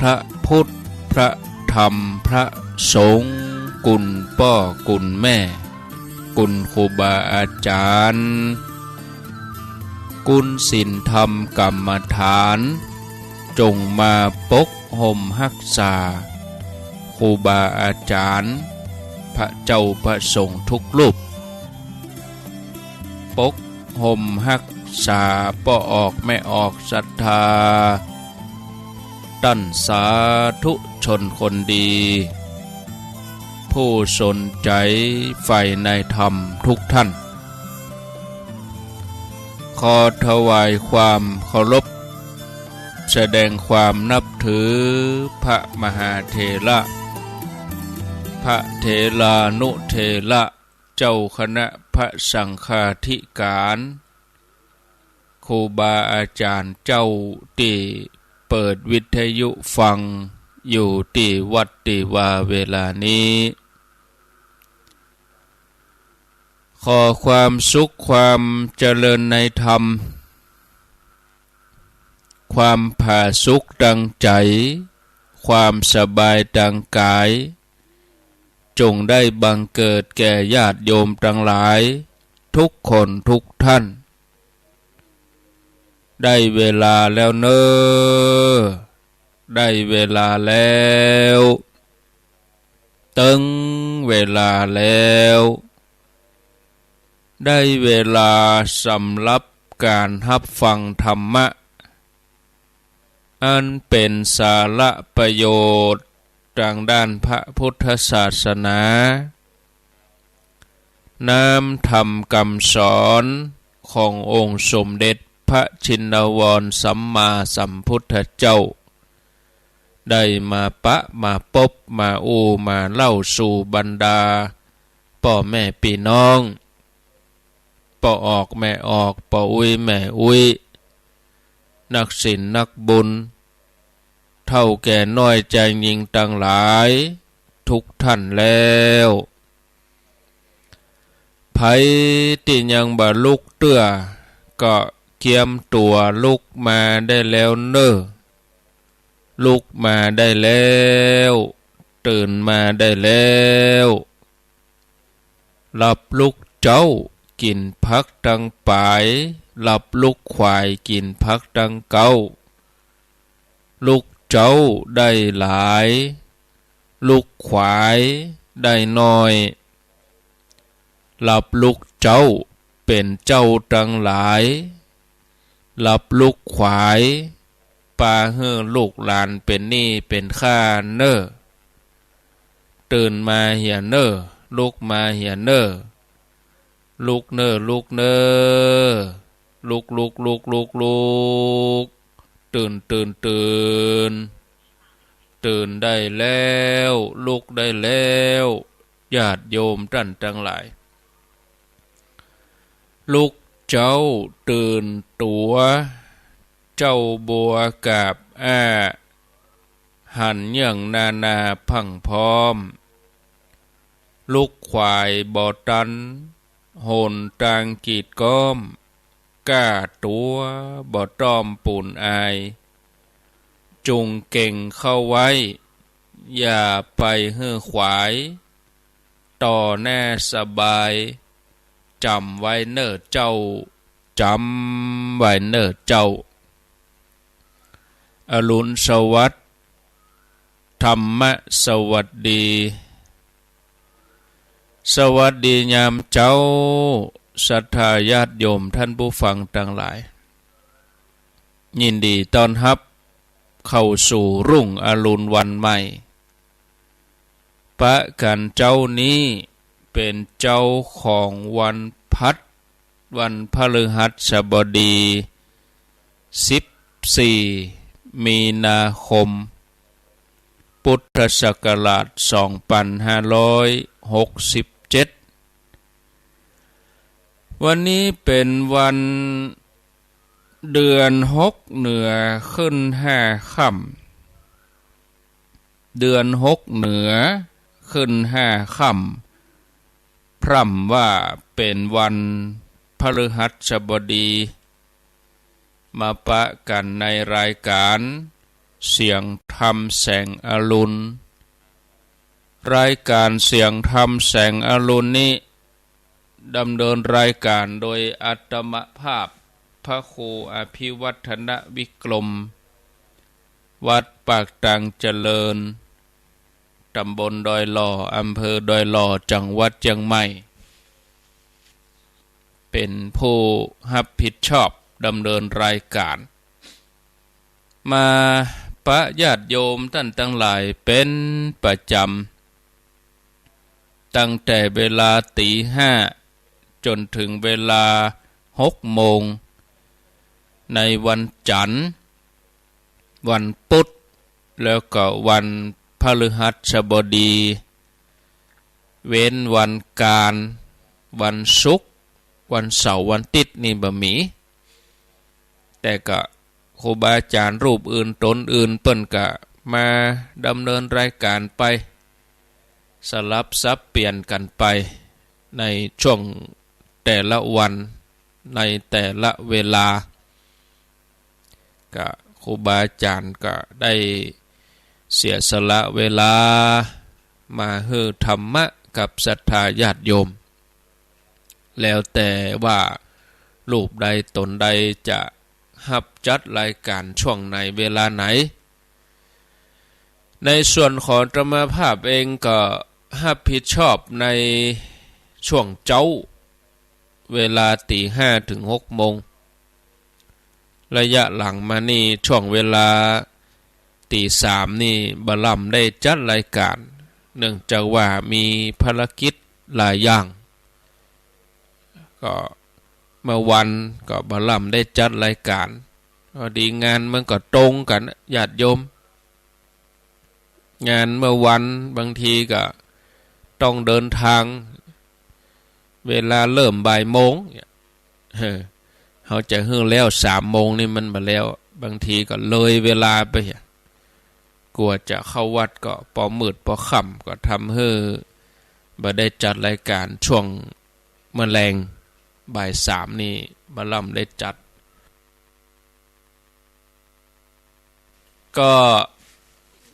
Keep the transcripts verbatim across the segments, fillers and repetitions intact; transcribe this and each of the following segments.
พระพุทธ พระธรรม พระสงฆ์ กุณป้อกุณแม่ กุณครูบาอาจ๋ารย์ กุณศีลธรรมกรรมฐาน จงมาปกห่มฮักษา ครูบาอาจ๋ารย์ พระเจ้าพระสงฆ์ทุกรูป ปกห่มฮักษาป้อออกแม่ออกศรัทธา ต้านสาธุชนคนดี ผู้สนใจ๋ใฝ่ในธรรมทุกท่าน ขอถวายความเคารพ แสดงความนับถือพระมหาเถระ พระเถรานุเถระ เจ้าคณะพระสังฆาธิการ ครูบาอาจ๋ารย์เจ้าตี้เปิดวิทยุฟังอยู่ตี้วัดตี้วาเวลานี้ ขอความสุขความเจริญในธรรม ความผาสุกตางใจ๋ ความสบายตางก๋าย จงได้บังเกิดแก่ญาติโยมตังหลาย ทุกคนทุกท่าน ได้เวลาแล้วเน่อ ได้เวลาแล้ว เติงเวลาแล้ว ได้เวลาสำหรับก๋านฮับฟังธรรมะ อันเป๋นสาระประโยชน์ตางด้านพระพุทธศาสนา น้ำธรรมกำสอนขององค์สมเด็จพระชินวรสัมมาสัมพุทธเจ้า ได้มาปะมาปบมาอู้มาเล่าสู่บรรดาป้อแม่ปี้น้อง ป้อออกแม่ออก ป้ออุ๊ยแม่อุ๊ย นักศีลนักบุญ เฒ่าแก่น้อยจายญิงตังหลาย ทุกท่านแล้ว ใผตี้ยังบ่ลุกเตื้อ ก็เกียมตั๋วลุกมาได้แล้วเน่อ ลุกมาได้แล้ว ตื่นมาได้แล้ว หลับลุกเจ๊า กิ๋นผักตังป๋าย หลับลุกขวาย กิ๋นผักตังเก๊า ลุกเจ๊าได้หลาย ลุกขวายได้น้อย หลับลุกเจ๊าเป๋นเจ้าตังหลาย หลับลุกขวายปาหื้อลูกหลานเป๋นหนี้เป๋นข้าเน่อ ตื่นมาเหียเน่อ ลุกมาเหียเน่อ ลุกเน่อ ลุกเน่อ ลุก ลุก ลุก ลุก ลุก ตื่น ตื่น ตื่น ตื่นได้แล้ว ลุกได้แล้ว ญาติโยมต้านตังหลาย ลุกเจ๊าตื่นตั๋ว เจ๊าบัวกาบอ้า หันเยื่องนานาพรั่งพร้อม ลุกขวายบ่ตัน หนตางกีดก๊อม ก้าตั๋วบ่ต้อมปูนอาย จุ่งเก่งเข้าไว้ อย่าไปหื้อขวาย ต่อหน้าสบาย จ๋ำไว้เน่อเจ้า จ๋ำไว้เน่อเจ้า อรุณสวัสดิ์ ธรรมะสวัสดี สวัสดียามเจ๊า ศรัทธาญาติโยมต้านผู้ฟังตังหลาย ยินดีต้อนฮับเข้าสู่รุ่งอรุณวันใหม่ ปะกั๋นเจ๊านี้เป๋นเจ๊าของวันพัด วันพฤหัสบดี สิบสี่ มีนาคม พุทธศักราช สองปันห้าร้อยหกสิบเจ็ด วันนี้เป๋นวันเดือนหกเหนือขึ้นห้าค่ำ เดือนหกเหนือขึ้นห้าค่ำ พร่ำว่าเป๋นวันพฤหัสบดี มาปะกั๋นในรายก๋าน เสียงธรรมแสงอรุณ รายการเสียงธรรมแสงอรุณนี้ ดำเนินรายการโดยอาตมาภาพ พระครูอภิวัฒนวิกรม วัดปากตางเจริญ ตำบลดอยหล่อ อำเภอดอยหล่อ จังหวัดเจียงใหม่ เป๋นผู้ฮับผิดชอบดำเนินรายการ มาปะญาติโยมต้านตังหลายเป๋นประจ๋ำ ตั้งแต่เวลาตี๋ห้าจ๋นเถิงเวลาหกโมง ในวันจั๋นทร์ วันพุธ แล้วก็วันพฤหัสบดี เว้นวันกาญ วันศุกร์ วันเสาร์ วันอาทิตย์นี่บ่มี แต่ก็ครูบาอาจ๋ารย์รูปอื่นต๋นอื่นเปิ้นก็มาดำเนินรายการไป สลับสับเปลี่ยนกั๋นไป ในช่วงแต่ละวัน ในแต่ละเวลา ก็ครูบาอาจ๋ารย์ก็ได้เสียสละเวลามาหื้อธรรมะกับศรัทธาญาติโยม แล้วแต่ว่ารูปใดต๋นใดจะฮับจัดรายการช่วงไหนเวลาไหน ในส่วนของอาตมาภาพเองก็ฮับผิดชอบในช่วงเจ๊า เวลาตี๋ห้าเถิงหกโมง ระยะหลังมานี่ช่วงเวลาตี๋สามนี่บ่ล่ำได้จัดรายการ เนื่องจากว่ามีภารกิจหลายอย่าง ก็เมื่อวันก็บ่ล่ำได้จัดรายการ พอดีงานมันก็ตรงกั๋น ญาติโยม งานเมื่อวันบางทีก็ต้องเดินทาง เวลาเริ่มบ่ายโมงเนี่ย เออ เฮาจะหื้อแล้วสามโมงนี่มันบ่แล้ว บางทีก็เลยเวลาไป กว่าจะเข้าวัดก็ปอมืดปอค่ำ ก็ทำหื้อบ่ได้จัดรายการช่วงเมื่อแลง บ่ายสามนี่บ่ล่ำได้จัด ก็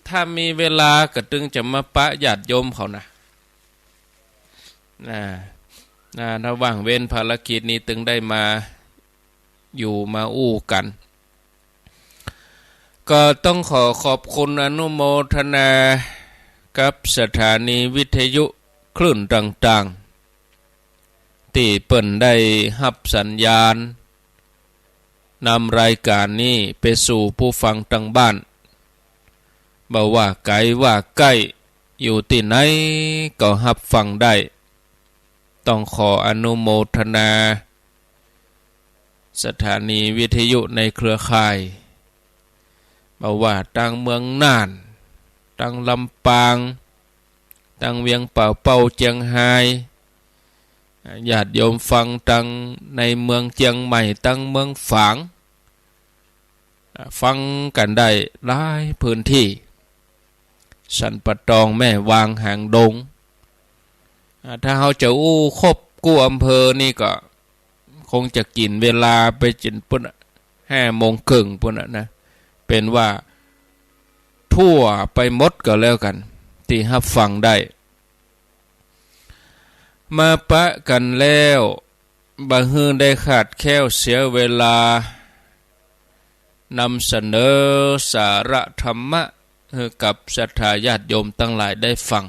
ถ้ามีเวลาก็ตึงจะมาปะญาติโยมเขานะ นะ นะ ถ้าว่างเว้นภารกิจนี้ตึงได้มาอยู่มาอู้กั๋น ก็ต้องขอขอบคุณอนุโมทนากับสถานีวิทยุคลื่นต่างๆ ตี้เปิ้นได้ฮับสัญญาณ นำรายการนี้ไปสู่ผู้ฟังตังบ้าน บ่ว่าไก๋ว่าใก้ อยู่ตี้ไหนก็ฮับฟังได้ ต้องขออนุโมทนา สถานีวิทยุในเครือข่าย บ่ว่าตังเมืองน่าน ตังลำปาง ตังเวียงป่าเป้า เจียงฮาย ญาติโยมฟังตังในเมืองเจียงใหม่ ตังเมืองฝาง ฟังกั๋นได้หลายพื้นตี้ สันป่าตอง แม่วาง หางดง อ่า ถ้าเฮาจะอู้ครบกู้อำเภอนี่ก็คงจะกิ๋นเวลาไปจ๋นปู๊นน่ะ ห้าโมงเกิ่งปู๊นน่ะนะ เป๋นว่าทั่วไปหมดก็แล้วกั๋น ตี้ฮับฟังได้ มาปะกั๋นแล้ว บ่หื้อได้ขาดแคลนเสียเวลา นำเสนอสาระธรรมะหื้อกับศรัทธาญาติโยมตังหลายได้ฟัง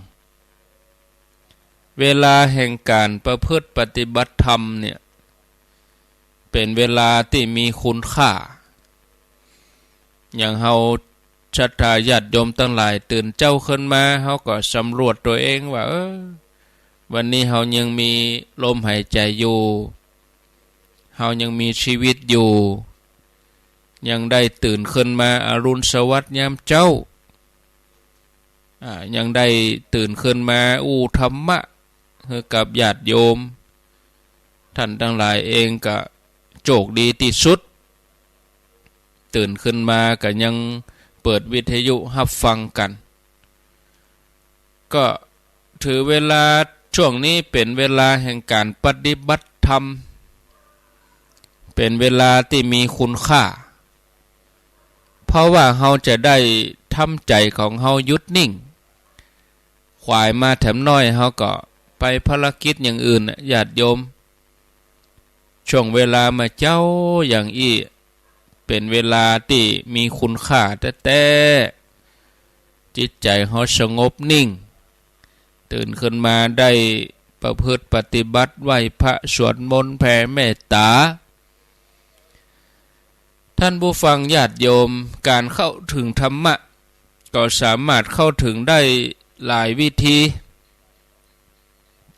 เวลาแห่งก๋านประพฤติปฏิบัติธรรมเนี่ย เป๋นเวลาตี้มีคุณค่า อย่างเฮาศรัทธาญาติโยมตังหลายตื่นเจ๊าขึ้นมา เฮาก็สำรวจตั๋วเองว่า เออ วันนี้เฮายังมีลมหายใจ๋อยู่ เฮายังมีชีวิตอยู่ ยังได้ตื่นขึ้นมาอรุณสวัสดิ์ยามเจ๊า อ่า ยังได้ตื่นขึ้นมาอู้ธรรมะหื้อกับญาติโยม ต้านตังหลายเองก็โจคดีตี้สุด ตื่นขึ้นมาก็ยังเปิดวิทยุฮับฟังกั๋น ก็ถือเวลาช่วงนี้เป๋นเวลาแห่งก๋านปฏิบัติธรรม เป๋นเวลาตี้มีคุณค่า พ เพราะว่าเฮาจะได้ทำใจ๋ของเฮาหยุดนิ่ง ขวายมาแถมน้อยเฮาก็ไปภารกิจอย่างอื่นน่ะ ญาติโยม ช่วงเวลาเมื่อเจ๊าอย่างอี้ เป๋นเวลาตี้มีคุณค่าแต๊ๆ จิตใจ๋เฮาสงบนิ่ง ตื่นขึ้นมาได้ประพฤติปฏิบัติ ไหว้พระ สวดมนต์ แผ่เมตต๋า ท่านผู้ฟังญาติโยม ก๋านเข้าเถิงธรรมะ ก็สามารถเข้าเถิงได้หลายวิธี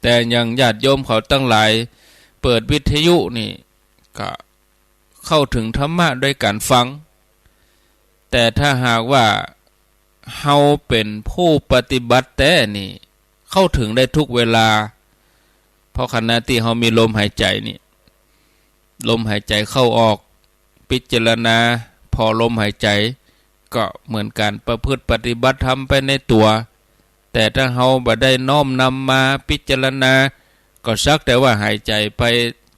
แต่อย่างญาติโยมเขาตังหลายเปิดวิทยุนี่ ก็เข้าเถิงธรรมะด้วยก๋านฟัง แต่ถ้าหากว่าเฮาเป๋นผู้ปฏิบัติแต๊นี่ เข้าเถิงได้ทุกเวลา เพราะขณะตี้เฮามีลมหายใจ๋นี่ ลมหายใจ๋เข้าออก พิจารณาผ่อลมหายใจ๋ ก็เหมือนก๋านประพฤติปฏิบัติธรรมไปในตั๋ว แต่ถ้าเฮาบ่ได้น้อมนำมาพิจารณา ก็สักแต่ว่าหายใจ๋ไป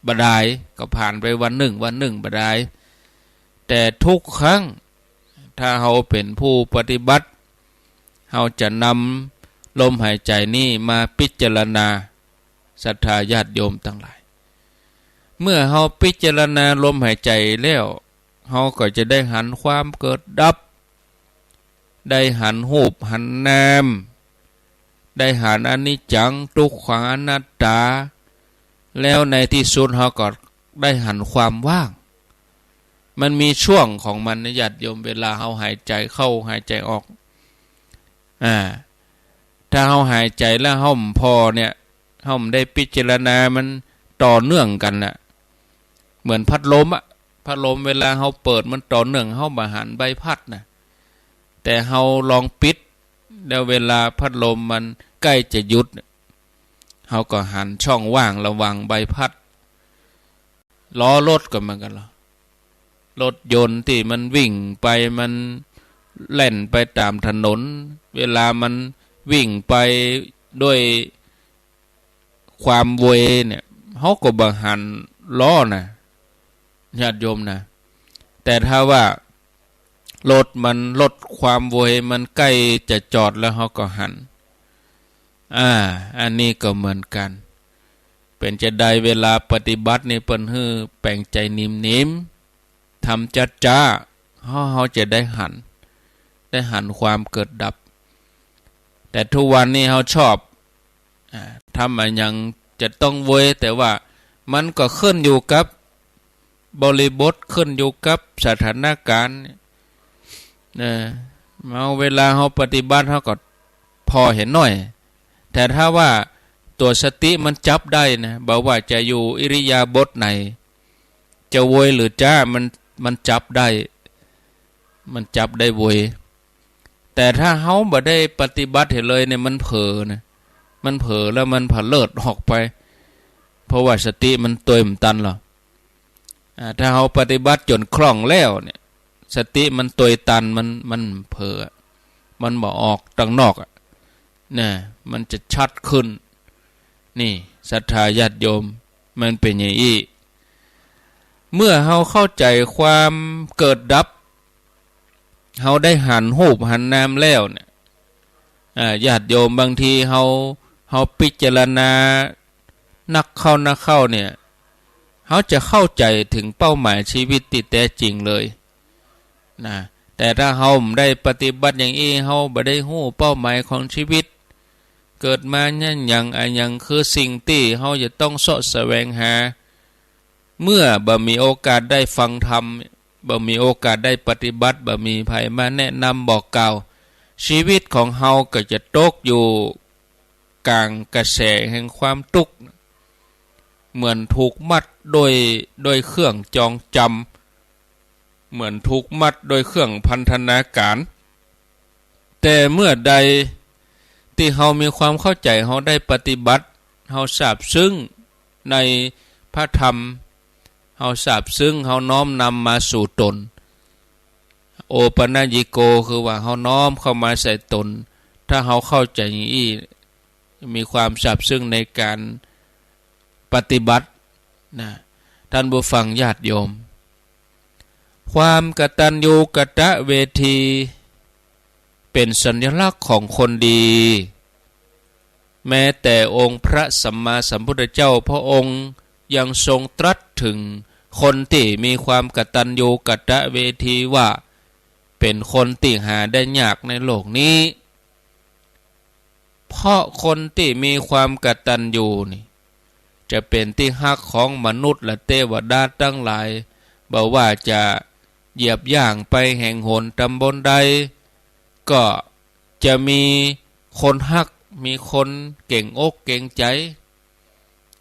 บ่ดาย ก็ผ่านไปวันนึ่ง วันนึ่งบ่ดาย แต่ทุกครั้ง ถ้าเฮาเป๋นผู้ปฏิบัติ เฮาจะนำลมหายใจ๋นี่มาพิจารณา ศรัทธาญาติโยมตังหลาย เมื่อเฮาพิจารณาลมหายใจ๋แล้ว เฮาก็จะได้หันความเกิดดับ ได้หันรูปหันนาม ได้หันอนิจจัง ตุ๊กขัง อนัตตา แล้วในตี้สุดเฮาก็ได้หันความว่าง มันมีช่วงของมันนะญาติโยม เวลาเฮาหายใจ๋เข้าหายใจ๋ออก อ่า ถ้าเฮาหายใจ๋แล้วเฮาบ่ผ่อเนี่ย เฮาบ่ได้พิจารณามันต่อเนื่องกั๋นน่ะ เหมือนพัดลมอะ พัดลมเวลาเฮาเปิดมันต่อเนื่อง เฮาบ่หันใบพัดน่ะ แต่เฮาลองปิด แล้วเวลาพัดลมมันใก้จะหยุด เฮาก็หันช่องว่างระหว่างใบพัด ล้อรถก็เหมือนกั๋นลอ รถยนต์ตี้มันวิ่งไป มันแล่นไปต๋ามถนน เวลามันวิ่งไปด้วยความไวเนี่ย เฮาก็บ่หันล้อน่ะ ญาติโยมนะ แต่ถ้าว่ารถมันลดความไว มันใก้จะจอดแล้วเฮาก็หัน อ่า อันนี้ก็เหมือนกั๋น เป๋นจาใดเวลาปฏิบัตินี่เปิ้นหื้อแป๋งใจ๋นิ่มๆ ทำจ๊าๆ เฮา เฮาจะได้หัน ได้หันความเกิดดับ แต่ทุกวันนี้เฮาชอบ อ่า ทำอะหยังจะต้องไว แต่ว่ามันก็ขึ้นอยู่กับบริบท ขึ้นอยู่กับสถานการณ์ นะ เฮา เวลาเฮาปฏิบัติเฮาก็ผ่อเหียหน้อย แต่ถ้าว่าตั๋วสติมันจับได้นะ บ่ว่าจะอยู่อิริยาบถไหน จะไวหรือจ๊า มัน มันจับได้ มันจับได้ไว แต่ถ้าเฮาบ่ได้ปฏิบัติเหียเลยเนี่ย มันเผลอนะ มันเผลอแล้วมันผะเลิดออกไป เพราะว่าสติมันตวยบ่ตันลอ อ่า ถ้าเฮาปฏิบัติจ๋นคล่องแล้วเนี่ย สติมันตวยตัน มัน มันเผลอ มันบ่ออกตังนอกอะ นะ มันจะชัดขึ้น นี่ ศรัทธาญาติโยม มันเป๋นอย่างอี้ เมื่อเฮาเข้าใจ๋ความเกิดดับ เฮาได้หันรูปหันนามแล้วเนี่ย อ่า ญาติโยม บางทีเฮา เฮาพิจารณานักเข้านักเข้าเนี่ย เฮาจะเข้าใจ๋เถิงเป้าหมายชีวิตตี้แต๊จริงเลย นะ แต่ถ้าเฮาบ่ได้ปฏิบัติอย่างอี้ เฮาบ่ได้ฮู้เป้าหมายของชีวิต เกิดมาเนี่ยหยัง อะหยังคือสิ่งตี้เฮาจะต้องเซาะแสวงหา เมื่อบ่มีโอกาสได้ฟังธรรม บ่มีโอกาสได้ปฏิบัติ บ่มีใผมาแนะนำบอกกล่าว ชีวิตของเฮาก็จะตกอยู่ก๋างกระแสแห่งความตุ๊กข์ เหมือนถูกมัดด้วย ด้วยเครื่องจองจำ เหมือนถูกมัดด้วยเครื่องพันธนาการ แต่เมื่อใดตี้เฮามีความเข้าใจ๋ เฮาได้ปฏิบัติ เฮาซาบซึ้งในพระธรรม เฮาซาบซึ้ง เฮาน้อมนำมาสู่ตน โอปัญญิโก คือว่าเฮาน้อมเข้ามาใส่ตน ถ้าเฮาเข้าใจ๋อย่างอี้ มีความซาบซึ้งในก๋านปฏิบัตินะ ท่านผู้ฟังญาติโยม ความกตัญญูกตเวที เป๋นสัญลักษณ์ของคนดี แม้แต่องค์พระสัมมาสัมพุทธเจ้าพระองค์ยังทรงตรัสเถิงคนตี้มีความกตัญญูกตเวทีว่า เป๋นคนตี้หาได้ยากในโลกนี้ เพราะคนตี้มีความกตัญญูนี่ จะเป๋นตี้ฮักของมนุษย์และเตวดาตังหลาย บ่ว่าจะเหยียบย่างไปแห่งหนตำบลใด ก็จะมีคนฮัก มีคนเก๋งอกเก๋งใจ๋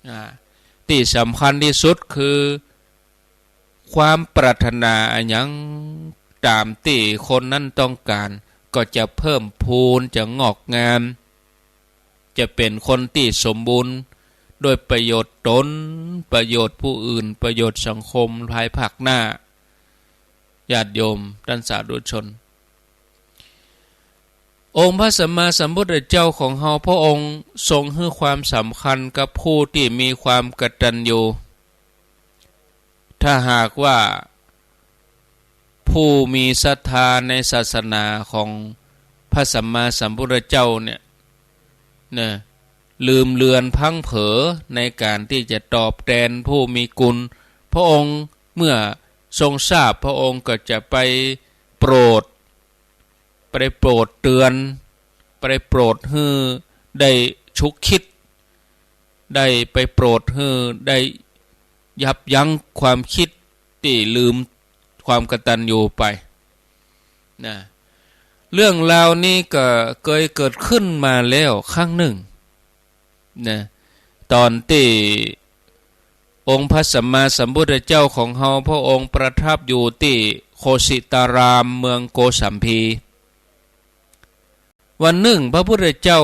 อ่า ตี้สำคัญตี้สุดคือ ความปรารถนาอะหยังต๋ามตี้คนนั้นต้องก๋าน ก็จะเพิ่มพูน จะงอกงาม จะเป๋นคนตี้สมบูรณ์ ด้วยประโยชน์ต๋น ประโยชน์ผู้อื่น ประโยชน์สังคมภายภาคหน้า ญาติโยมต้านสาธุชน องค์พระสัมมาสัมพุทธเจ้าของเฮาพระองค์ทรงหื้อความสำคัญกับผู้ตี้มีความกตัญญู ถ้าหากว่าผู้มีศรัทธาในศาสนาของพระสัมมาสัมพุทธเจ้าเนี่ย นะ ลืมเลือนพลั้งเผลอในก๋านตี้จะตอบแตนผู้มีคุณ พระองค์เมื่อทรงทราบ พระองค์ก็จะไปโปรด ไปโปรดเตือน ไปโปรดหื้อได้ฉุกคิด ได้ไปโปรดหื้อได้ยับยั้งความคิดตี้ลืมความกตัญญูไป นะ เรื่องราวนี้ก็เกยเกิดขึ้นมาแล้วครั้งนึ่ง นะ ต๋อนตี้องค์พระสัมมาสัมพุทธเจ้าของเฮาพระองค์ประทับอยู่ตี้โคสิตารามเมืองโกสัมพี วันนึ่งพระพุทธเจ้า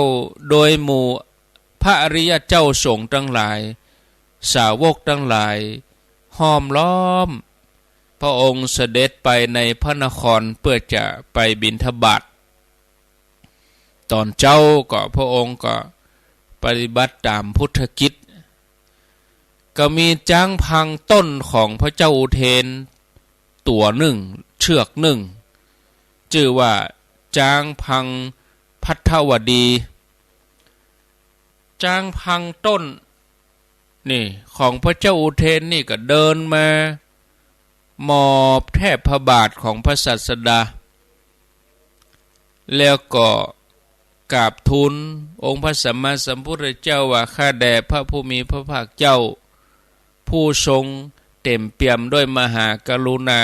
โดยหมู่พระอริยเจ้าสงฆ์ตังหลาย สาวกตังหลายห้อมล้อม พระองค์เสด็จไปในพระนครเพื่อจะไปบิณฑบาต ต๋อนเจ๊าก็พระองค์ก็ปฏิบัติต๋ามพุทธกิจ ก็มีจ๊างพังต้นของพระเจ้าอุเทนตั๋วนึ่ง เชือกนึ่ง จื้อว่าจ๊างพังภัททวดี จ๊างพังต้นนี่ของพระเจ้าอุเทนนี่ก็เดินมา หมอบแทบพระบาทของพระศาสดา แล้วก็กราบทูลองค์พระสัมมาสัมพุทธเจ้าว่า ข้าแต่พระผู้มีพระภาคเจ้า ผู้ทรงเต็มเปี่ยมด้วยมหากรุณา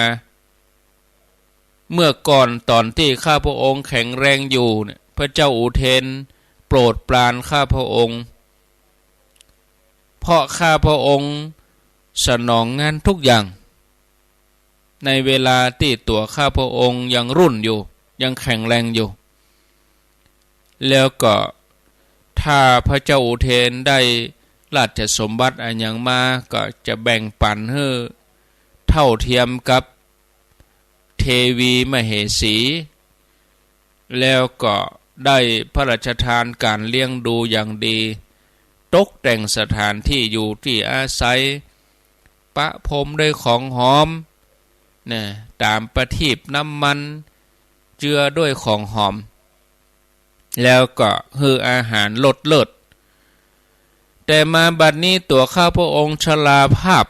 เมื่อก่อนต๋อนตี้ข้าพระองค์แข็งแรงอยู่เนี่ย พระเจ้าอุเทนโปรดปรานข้าพระองค์ เพราะข้าพระองค์สนองงานทุกอย่าง ในเวลาตี้ตั๋วข้าพระองค์ยังรุ่นอยู่ ยังแข็งแรงอยู่ แล้วก็ถ้าพระเจ้าอุเทนได้ราชสมบัติอะหยังมา ก็จะแบ่งปันหื้อเท่าเทียมกับเทวีมเหสี แล้วก็ได้พระราชทานก๋านเลี้ยงดูอย่างดี ตกแต่งสถานตี้อยู่ตี้อาศัย ประพรมด้วยของหอม นะ ต๋ามประทีปน้ำมัน เจือด้วยของหอม แล้วก็หื้ออาหารรสเลิศ แต่มาบัดนี้ตั๋วข้าพระองค์ชราภาพ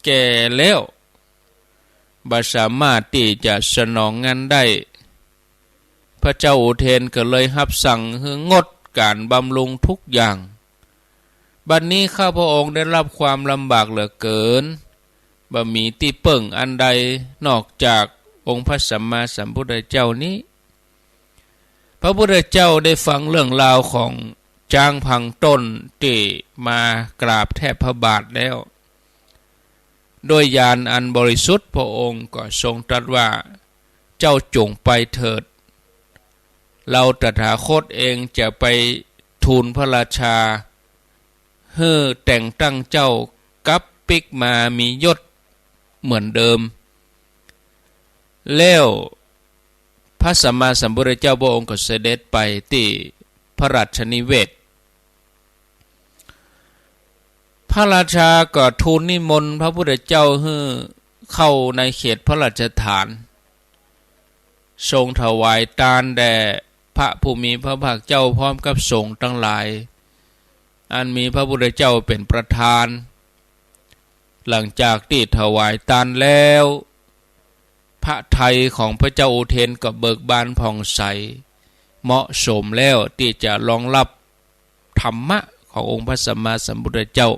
แก่แล้ว บ่สามารถตี้จะสนองงานได้ พระเจ้าอุเทนก็เลยฮับสั่งหื้องดก๋านบำรุงทุกอย่าง บัดนี้ข้าพระองค์ได้รับความลำบากเหลือเกิน บ่มีตี้เปิ้งอันใดนอกจากองค์พระสัมมาสัมพุทธเจ้านี้ พระพุทธเจ้าได้ฟังเรื่องราวของจ๊างพังต้นตี้มากราบแทบพระบาทแล้ว ด้วยญาณอันบริสุทธิ์พระองค์ก็ทรงตรัสว่า เจ้าจงไปเถิด เราตถาคตเองจะไปทูลพระราชา หื้อแต่งตั้งเจ้ากับปิ๊กมามียศเหมือนเดิม แล้วพระสัมมาสัมพุทธเจ้าพระองค์ก็เสด็จไปตี้พระราชนิเวศ พระราชาก็ทูลนิมนต์พระพุทธเจ้าหื้อ เข้าในเขตพระราชฐาน ทรงถวายตานแด่พระผู้มีพระภาคเจ้าพร้อมกับสงฆ์ตังหลาย อันมีพระพุทธเจ้าเป๋นประธาน หลังจากตี้ถวายตานแล้ว พระทัยของพระเจ้าอุเทนก็เบิกบานผ่องใส เหมาะสมแล้วตี้จะรองรับธรรมะขององค์พระสัมมาสัมพุทธเจ้า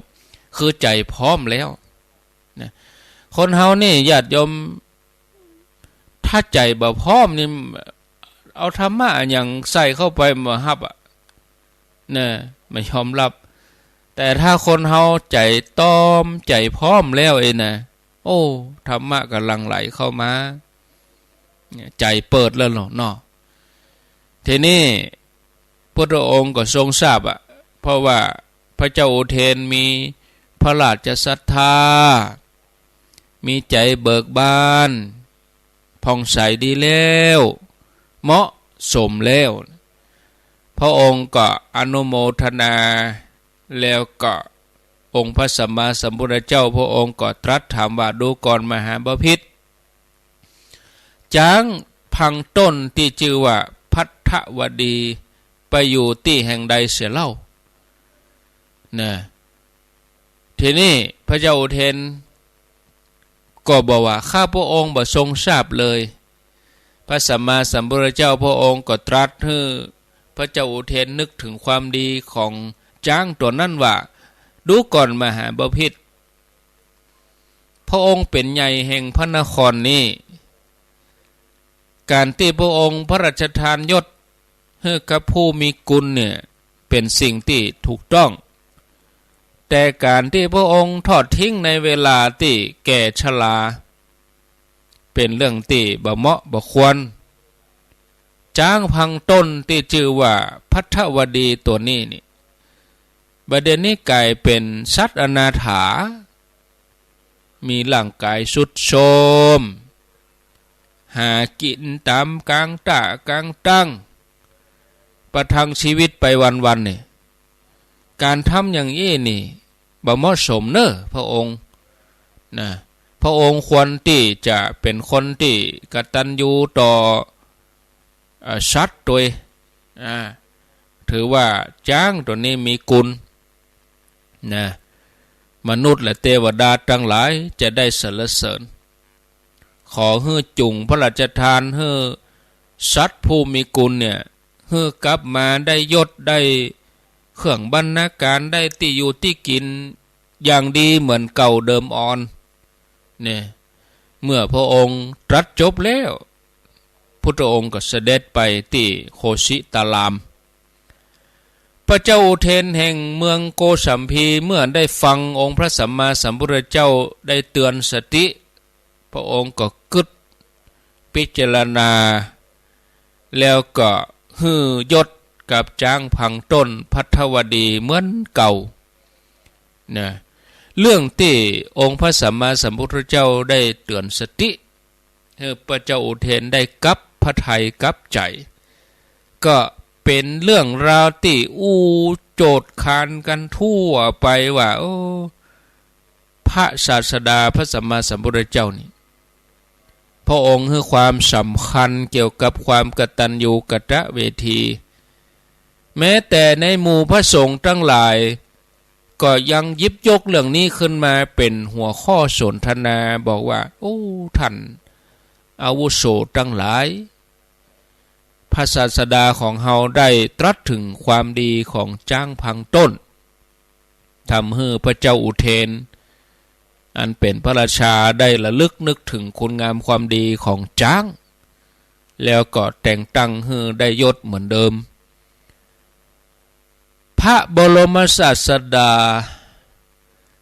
คือใจ๋พร้อมแล้วนะ คนเฮานี่ญาติโยม ถ้าใจ๋บ่พร้อมนี่ เอาธรรมะอะหยังใส่เข้าไปบ่ฮับอะ นะ บ่ยอมฮับ แต่ถ้าคนเฮาใจ๋ต้อมใจ๋พร้อมแล้วเองนะ โอ้ ธรรมะก็หลั่งไหลเข้ามา เนี่ย ใจ๋เปิดแล้วเนาะ ทีนี้พุทธองค์ก็ทรงทราบอะ เพราะว่าพระเจ้าอุเทนมีพระราชศรัทธา มีใจ๋เบิกบาน ผ่องใสดีแล้ว เหมาะสมแล้ว พระองค์ก็อนุโมทนา แล้วก็องค์พระสัมมาสัมพุทธเจ้าพระองค์ก็ตรัสถามว่า ดูก่อนมหาบพิตร จ๊างพังต้นตี้จื้อว่าภัททวดี ไปอยู่ตี้แห่งใดเสียเล่า นะ ทีนี้พระเจ้าอุเทนก็บอกว่า ข้าพระองค์บ่ทรงทราบเลย พระสัมมาสัมพุทธเจ้าพระองค์ก็ตรัสหื้อพระเจ้าอุเทนนึกถึงความดีของจ๊างตั๋วนั้นว่า ดูก่อนมหาบพิตร พระองค์เป๋นใหญ่แห่งพระนครนี้ ก๋านตี้พระองค์พระราชทานยศหื้อกับผู้มีกุณเนี่ย เป๋นสิ่งตี้ถูกต้อง แต่ก๋านตี้พระองค์ทอดทิ้งในเวลาตี้แก่ชรา เป๋นเรื่องตี้บ่เหมาะบ่ควร จ๊างพังต้นตี้จื้อว่าภัททวดีตั๋วนี้นี่ บ่าเดี่ยวนี้ก๋ายเป๋นสัตว์อนาถา มีร่างก๋ายทรุดโทรม หากิ๋นต๋ามก๋างต้าก๋างตั้ง ประทังชีวิตไปวันๆ นี่ ก๋านทำอย่างอี้นี่ บ่เหมาะสมเน่อพระองค์ นะ พระองค์ควรตี้จะเป๋นคนตี้กตัญญูต่อ เอ่อ สัตว์ตวย อ่า ถือว่าจ๊างตั๋วนี้มีกุณ นะ มนุษย์และเตวดาตังหลายจะได้สรรเสริญ ขอหื้อจุ่งพระราชทานหื้อสัตว์ผู้มีกุณเนี่ย หื้อกลับมาได้ยศได้เครื่องบรรณาการ ได้ตี้อยู่ตี้กิ๋นอย่างดีเหมือนเก่าเดิมอ่อน เนี่ย เมื่อพระองค์ตรัสจบแล้ว พุทธองค์ก็เสด็จไปตี้โคสิตาราม พระเจ้าอุเทนแห่งเมืองโกสัมพี เมื่อได้ฟังองค์พระสัมมาสัมพุทธเจ้าได้เตือนสติ พระองค์ก็กึ๊ดพิจารณา แล้วก็หื้อยศกับจ๊างพังต้นภัททวดีเหมือนเก่า นะ เรื่องตี้องค์พระสัมมาสัมพุทธเจ้าได้เตือนสติ หื้อพระเจ้าอุเทนได้กลับพระทัยกลับใจ๋ ก็เป๋นเรื่องราวตี้อู้โจษคานกั๋นทั่วไปว่า โอ้ พระศาสดาพระสัมมาสัมพุทธเจ้านี่ พระองค์หื้อความสำคัญเกี่ยวกับความกตัญญูกตเวที แม้แต่ในหมู่พระสงฆ์ตังหลาย ก็ยังหยิบยกเรื่องนี้ขึ้นมาเป๋นหัวข้อสนทนา บอกว่า โอ้ ท่านอาวุโสตังหลาย พระศาสดาของเฮาได้ตรัสเถิงความดีของจ๊างพังต้น ทำหื้อพระเจ้าอุเทน อันเป๋นพระราชาได้ระลึกนึกเถิงคุณงามความดีของจ๊าง แล้วก็แต่งตั้งหื้อได้ยศเหมือนเดิม พระบรมศาสดา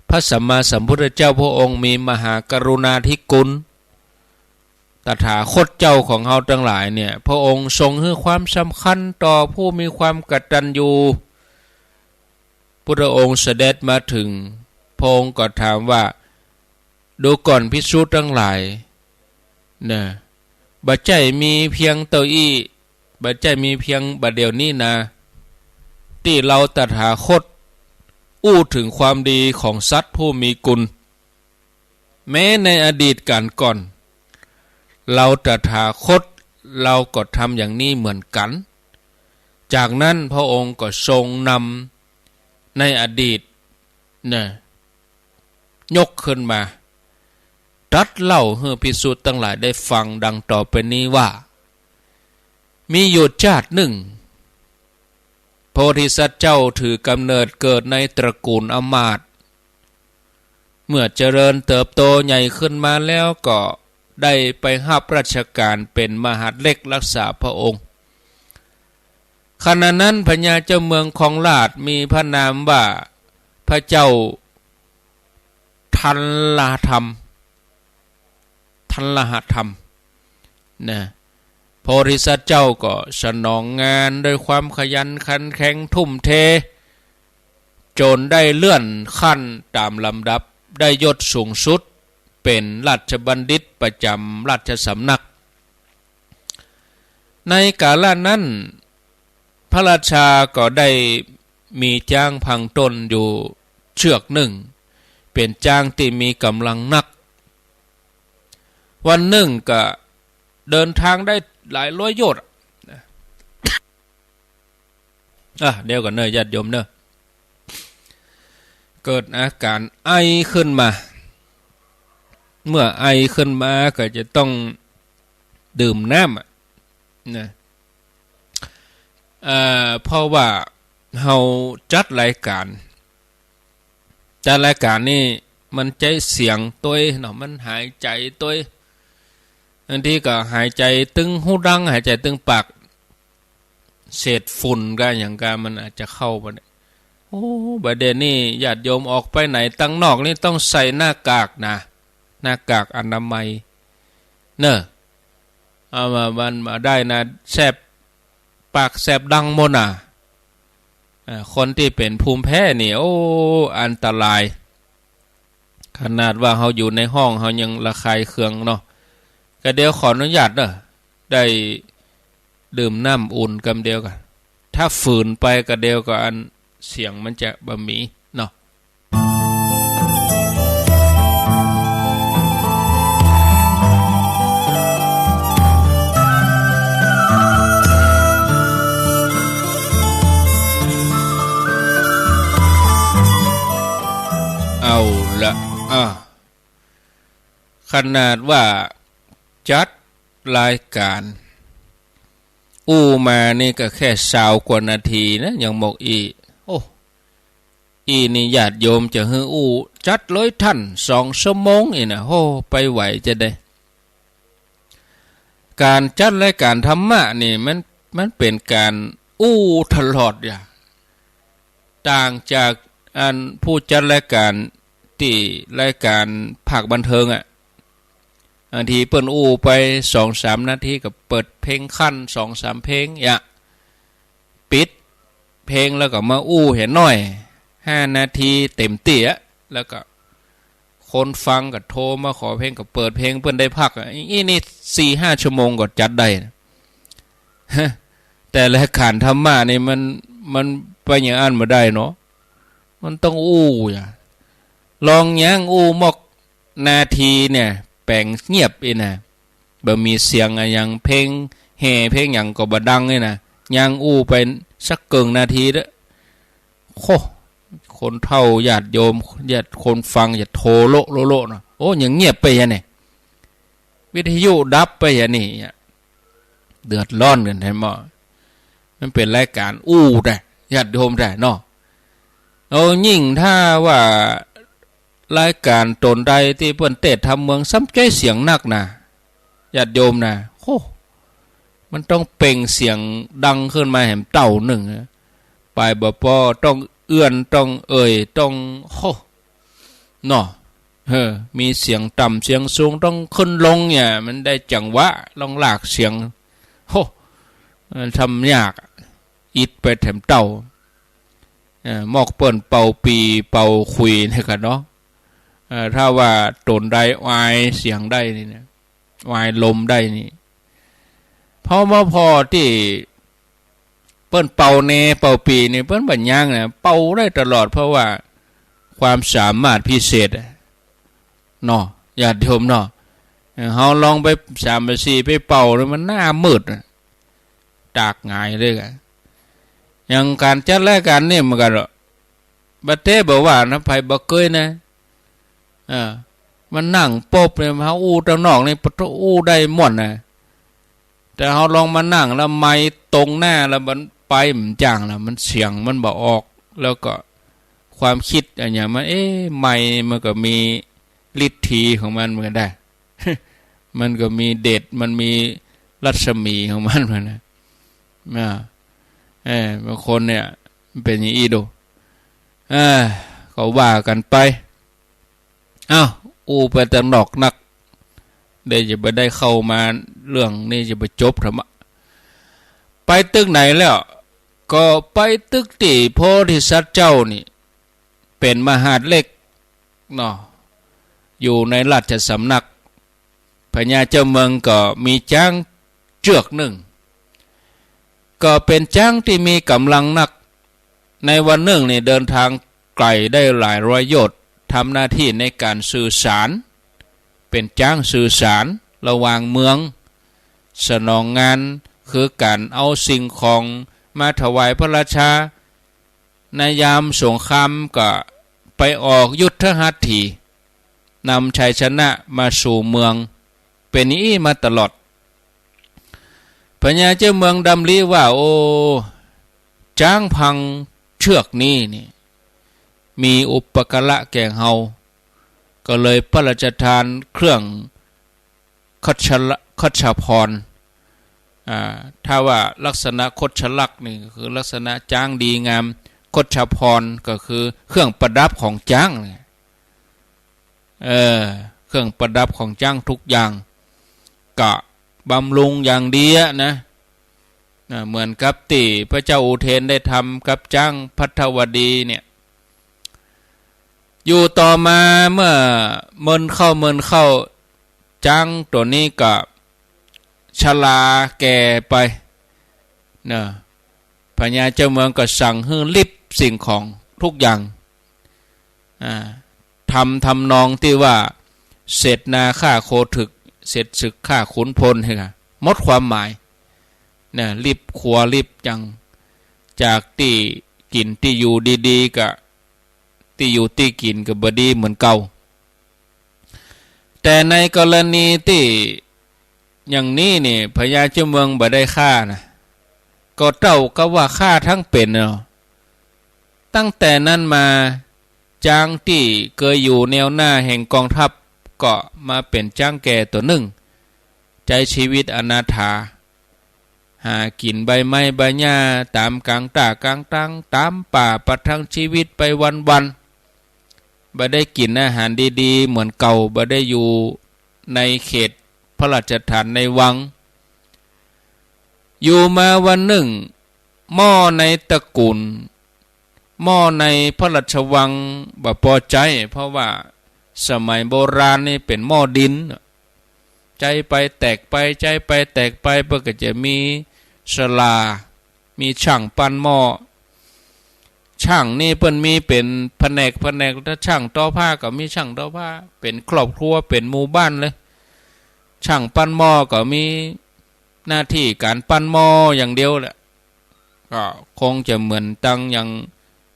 พระสัมมาสัมพุทธเจ้าพระองค์มีมหากรุณาธิคุณ ตถาคตเจ้าของเฮาตังหลายเนี่ย พระองค์ทรงหื้อความสำคัญต่อผู้มีความกตัญญู พุทธองค์เสด็จมาเถิง พระองค์ก็ถามว่า ดูก่อนภิกษุตังหลาย นะ บ่ใจ้มีเพียงเต้าอี้ บ่ใจ้มีเพียงบ่าเดี่ยวนี้นา ตี้เฮาตถาคตอู้เถิงความดีของสัตว์ผู้มีกุณ แม้ในอดีตกาลก่อน เฮาตถาคต เฮาก็ทำอย่างนี้เหมือนกั๋น จากนั้นพระองค์ก็ทรงนำในอดีต นะ ยกขึ้นมา ตรัสเล่าหื้อภิกษุตังหลายได้ฟังดังต่อไปนี้ว่า มีอยู่จาตินึ่ง โพธิสัตว์เจ้าถือกำเนิดเกิดในตระกูลอมาตย์ เมื่อเจริญเติบโตใหญ่ขึ้นมาแล้วก็ได้ไปฮับราชก๋านเป๋นมหาดเล็กรักษาพระองค์ ขณะนั้นพญาเจ้าเมืองคองราชมีพระนามว่าพระเจ้าทัลลธรรม ทัลลธรรม นะ โพธิสัตว์เจ้าก็สนองงานด้วยความขยันขันแข็งทุ่มเท จ๋นได้เลื่อนขั้นต๋ามลำดับ ได้ยศสูงสุด เป๋นราชบัณฑิตประจ๋ำราชสำนัก ในกาละนั้น พระราชาก็ได้มีจ๊างพังต้นอยู่เจือกนึ่ง เป๋นจ๊างตี้มีก๋ำลังนัก วันนึ่งก็เดินตางได้หลายร้อยโยชน์อะ อ่ะ เดี๋ยวก่อนเน่อ ญาติโยมเน่อ เกิดอาก๋านไอขึ้นมา เมื่อไอขึ้นมาก็จะต้องดื่มน้ำอะ นะ เอ่อ เพราะว่าเฮาจัดรายก๋าน จัดรายก๋านนี่มันใจ๊เสียงตวยเนาะ มันหายใจ๋ตวย บางทีก็หายใจ๋ตึงฮูดัง หายใจ๋ตึงปาก เศษฝุ่นกาหยังกามันอาจจะเข้าไปเนี่ย โอ้ บ่าเดี่ยวนี้ญาติโยมออกไปไหนตังนอกนี่ต้องใส่หน้ากากนะ หน้ากากอนามัย เน่อ เอามา มันบ่าได้นะ แสบปากแสบดังหมดน่ะ อ่า คนตี้เป๋นภูมิแพ้นี่ โอ้ อันตราย ขนาดว่าเฮาอยู่ในห้องเฮายังระคายเคืองเนาะ ก็เดี๋ยวขออนุญาตเน่อ ได้ดื่มน้ำอุ่นกำเดียวก่อน ถ้าฝืนไปก็เดี๋ยวก็อันเสียงมันจะบ่มีเนาะ เอาละ อ่ะ ขนาดว่าจัดรายก๋านอู้มานี่ก็แค่ซาวกว่านาทีนะ ยังบอกอี้ โอ้ อี้นี่ญาติโยมจะหื้ออู้จัดเลยท่าน สองชั่วโมงอี้นะ โอ้ ไปไหวจะใด ก๋านจัดรายก๋านธรรมะนี่มัน มันเป๋นก๋านอู้ตลอดอย่า ต่างจากอันผู้จัดรายก๋านตี้รายก๋านภาคบันเทิงอะ บางทีเปิ้นอู้ไปสองสามนาทีก็เปิดเพลงคันสองสามเพลง อย่า ปิดเพลงแล้วก็มาอู้เหียหน้อย ห้านาทีเต๋มตี้อะ แล้วก็คนฟังก็โทรมาขอเพลงก็เปิดเพลงเปิ้นได้พักอะ อี้นี่สี่ห้าชั่วโมงก็จัดได้นะ แต่รายก๋านธรรมะนี่มัน มันไปอย่างอั้นบ่ได้เนาะ มันต้องอู้อย่า ลองยังอู้มอกนาทีเนี่ย แป๋งเงียบอี้นะ บ่มีเสียงอะหยัง เพลงแห่เพลงหยังก็บ่ดังอี้นะ ยังอู้ไปสักเกิ่งนาทีเต๊อะ โอ้ คนเฒ่าญาติโยม ญาติคนฟังจะโทโละโละโละเนาะ โอ้ ยังเงียบไปอย่างนี้ วิทยุดับไปอย่างนี้อะ เดือดร้อนกั๋นแท้หมด มันเป๋นรายก๋านอู้แต๊ ญาติโยมแต๊เนาะ เอายิ่งถ้าว่ารายก๋านต๋นใดตี้เปิ้นเตสน์ธรรมเมืองซ้ำใจ๊เสียงนักนะ ญาติโยมนะ โอ้ มันต้องเปล่งเสียงดังขึ้นมาแหมเต้านึ่งนะ ไปบ่ปอต้องเอื้อน ต้องเอ่ย ต้อง โอ้ เนาะ เออ มีเสียงต่ำเสียงสูง ต้องขึ้นลงเนี่ย มันได้จังหวะ ต้องลากเสียง โอ้ เออ ทำยาก อิดไปแถมเต้า เอ่อ มอกเปิ้นเป่าปี่เป่าขลุ่ยนี่กะเนาะ เอ่อ ถ้าว่าต๋นใดอายเสียงได้นี่นะ อายลมได้นี่ พอมาผ่อตี้เปิ้นเป่าแนเป่าปี่นี่ เปิ้นบ่ยั้งนะ เป่าได้ตลอด เพราะว่าความสามารถพิเศษอะ เนาะ ญาติโยมเนาะ เฮาลองไปสามไปสี่ไปเป่าเลย มันหน้ามืดน่ะ ตากหงายเลยอะ อย่างก๋านจัดรายก๋านนี่เหมือนกั๋นเนาะ บ่าเต๊บ่าว่านะ ใผบ่เกยนะ เออ มานั่งปบเนี่ย เฮาอู้ตังนอกนี่ ปะโถ อู้ได้ม่วนนะ แต่เฮาลองมานั่งแล้วไมค์ตรงหน้าแล้วมันไปบ่จ๋างแล้ว มันเสียงมันบ่ออก แล้วก็ความกึ๊ดอะหยังมัน เอ๊ะ ไมค์มันก็มีฤทธีของมันเหมือนกั๋นได้ มันก็มีเดช มันมีรัศมีของมันเหมือนกั๋นนะ อ่า เออ บางคนเนี่ย มันเป๋นอย่างอี้ดู เออ ก็ว่ากั๋นไป อ้าว อู้ไปตังนอกนัก เดี๋ยวจะบ่ได้เข้ามาเรื่องนี้ จะบ่จบธรรมะ ไปตึกไหนแล้ว ก็ไปตึกตี้โพธิสัตว์เจ้านี่ เป๋นมหาดเล็กเนาะ อยู่ในราชสำนัก พญาเจ้าเมืองก็มีจ๊างเจื้อกนึ่ง ก็เป๋นจ๊างตี้มีก๋ำลังนัก ในวันนึ่งนี่เดินตางไก๋ได้หลายร้อยโยชน์ ทำหน้าตี้ในก๋านสื่อสาร เป๋นจ๊างสื่อสารระหว่างเมือง สนองงานคือก๋านเอาสิ่งของมาถวายพระราชา ในยามสงครามก็ไปออกยุทธหัตถี นำชัยชนะมาสู่เมือง เป๋นอย่างอี้มาตลอด พญาเจ้าเมืองดำริว่า โอ้ จ๊างพังเจื้อกนี้นี่ มีอุปการะแก่เฮา ก็เลยพระราชทานเครื่อง คัชชะละ คัชชะพร อ่า ถ้าว่าลักษณะคัชชะลักษณ์นี่ก็คือลักษณะจ๊างดีงาม คัชชะพรก็คือเครื่องประดับของจ๊างเนี่ย เออ เครื่องประดับของจ๊างทุกอย่าง ก็บำรุงอย่างดีอะนะ นะ เหมือนกับตี้พระเจ้าอุเทนได้ทำกับจ๊างพัทวดีเนี่ย อยู่ต่อมาเมื่อเมินเข้าเมินเข้า จ๊างตั๋วนี้ก็ชราแก่ไป นะ พญาเจ้าเมืองก็สั่งหื้อริบสิ่งของทุกอย่าง อ่า ทำทำนองตี้ว่า เสร็จนาฆ่าโคฐึก เสร็จศึกฆ่าขุนพล หั้นนะ หมดความหมาย นะ ริบครัวริบจัง จากตี้กิ๋นตี้อยู่ดีๆ ก็ ตี้อยู่ตี้กิ๋นก็บ่ดีเหมือนเก่า แต่ในกรณีตี้อย่างนี้นี่ พญาเจ้าเมืองบ่ได้ฆ่านะ ก็เต้ากับว่าฆ่าตังเป๋นเนาะ ตั้งแต่นั้นมา จ๊างตี้เกยอยู่แนวหน้าแห่งกองทัพ ก็มาเป๋นจ๊างแก่ตั๋วนึ่ง ใจ๊ชีวิตอนาถา หากิ๋นใบไม้ใบหญ้าต๋ามก๋างต้าก๋างตัง ต๋ามป่า ประทังชีวิตไปวันๆ บ่ได้กิ๋นอาหารดีๆ เหมือนเก่า บ่ได้อยู่ในเขตพระราชฐานในวัง อยู่มาวันนึ่ง หม้อในตระกู๋น หม้อในพระราชวังบ่ปอใจ๊ เพราะว่าสมัยโบราณนี่เป๋นหม้อดิน ใจ๊ไปแตกไป ใจ๊ไปแตกไป เปิ้นก็จะมีศาลา มีจ้างปั้นหม้อ จ้างนี่เปิ้นมีเป๋นแผนกแผนก ถ้าจ้างทอผ้าก็มีจ้างทอผ้า เป๋นครอบครัว เป๋นหมู่บ้านเลย จ้างปั้นหม้อก็มีหน้าตี้ก๋านปั้นหม้ออย่างเดียวแหละ ก็คงจะเหมือนตังอย่าง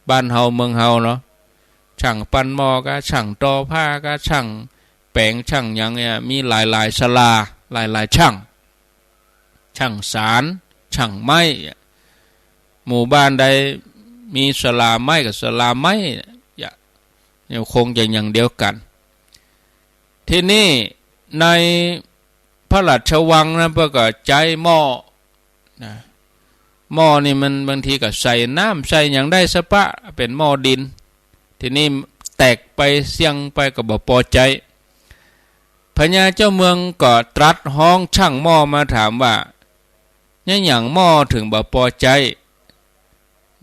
บ้านเฮาเมืองเฮาเนาะ จ้างปั้นหม้อก็ จ้างทอผ้าก็ จ้างแป๋ง จ้างหยังเนี่ย มีหลายๆ ศาลา หลายๆ จ้าง จ้างสาน จ้างไม้ หมู่บ้านใดมีศาลาไม้ก็ศาลาไม้ เนี่ย เนี่ยคงจะอย่างเดียวกั๋น ทีนี้ในพระราชวังนั้นเปิ้นก็ใจ๊หม้อ นะ หม้อนี่มันบางทีก็ใส่น้ำใส่หยังได้สะปะ เป๋นหม้อดิน ทีนี้แตกไปเสี้ยงไปก็บ่ปอใจ๊ พญาเจ้าเมืองก็ตรัสฮ้องจ้างหม้อมาถามว่า เยียะหยังหม้อเถิงบ่ปอใจ๊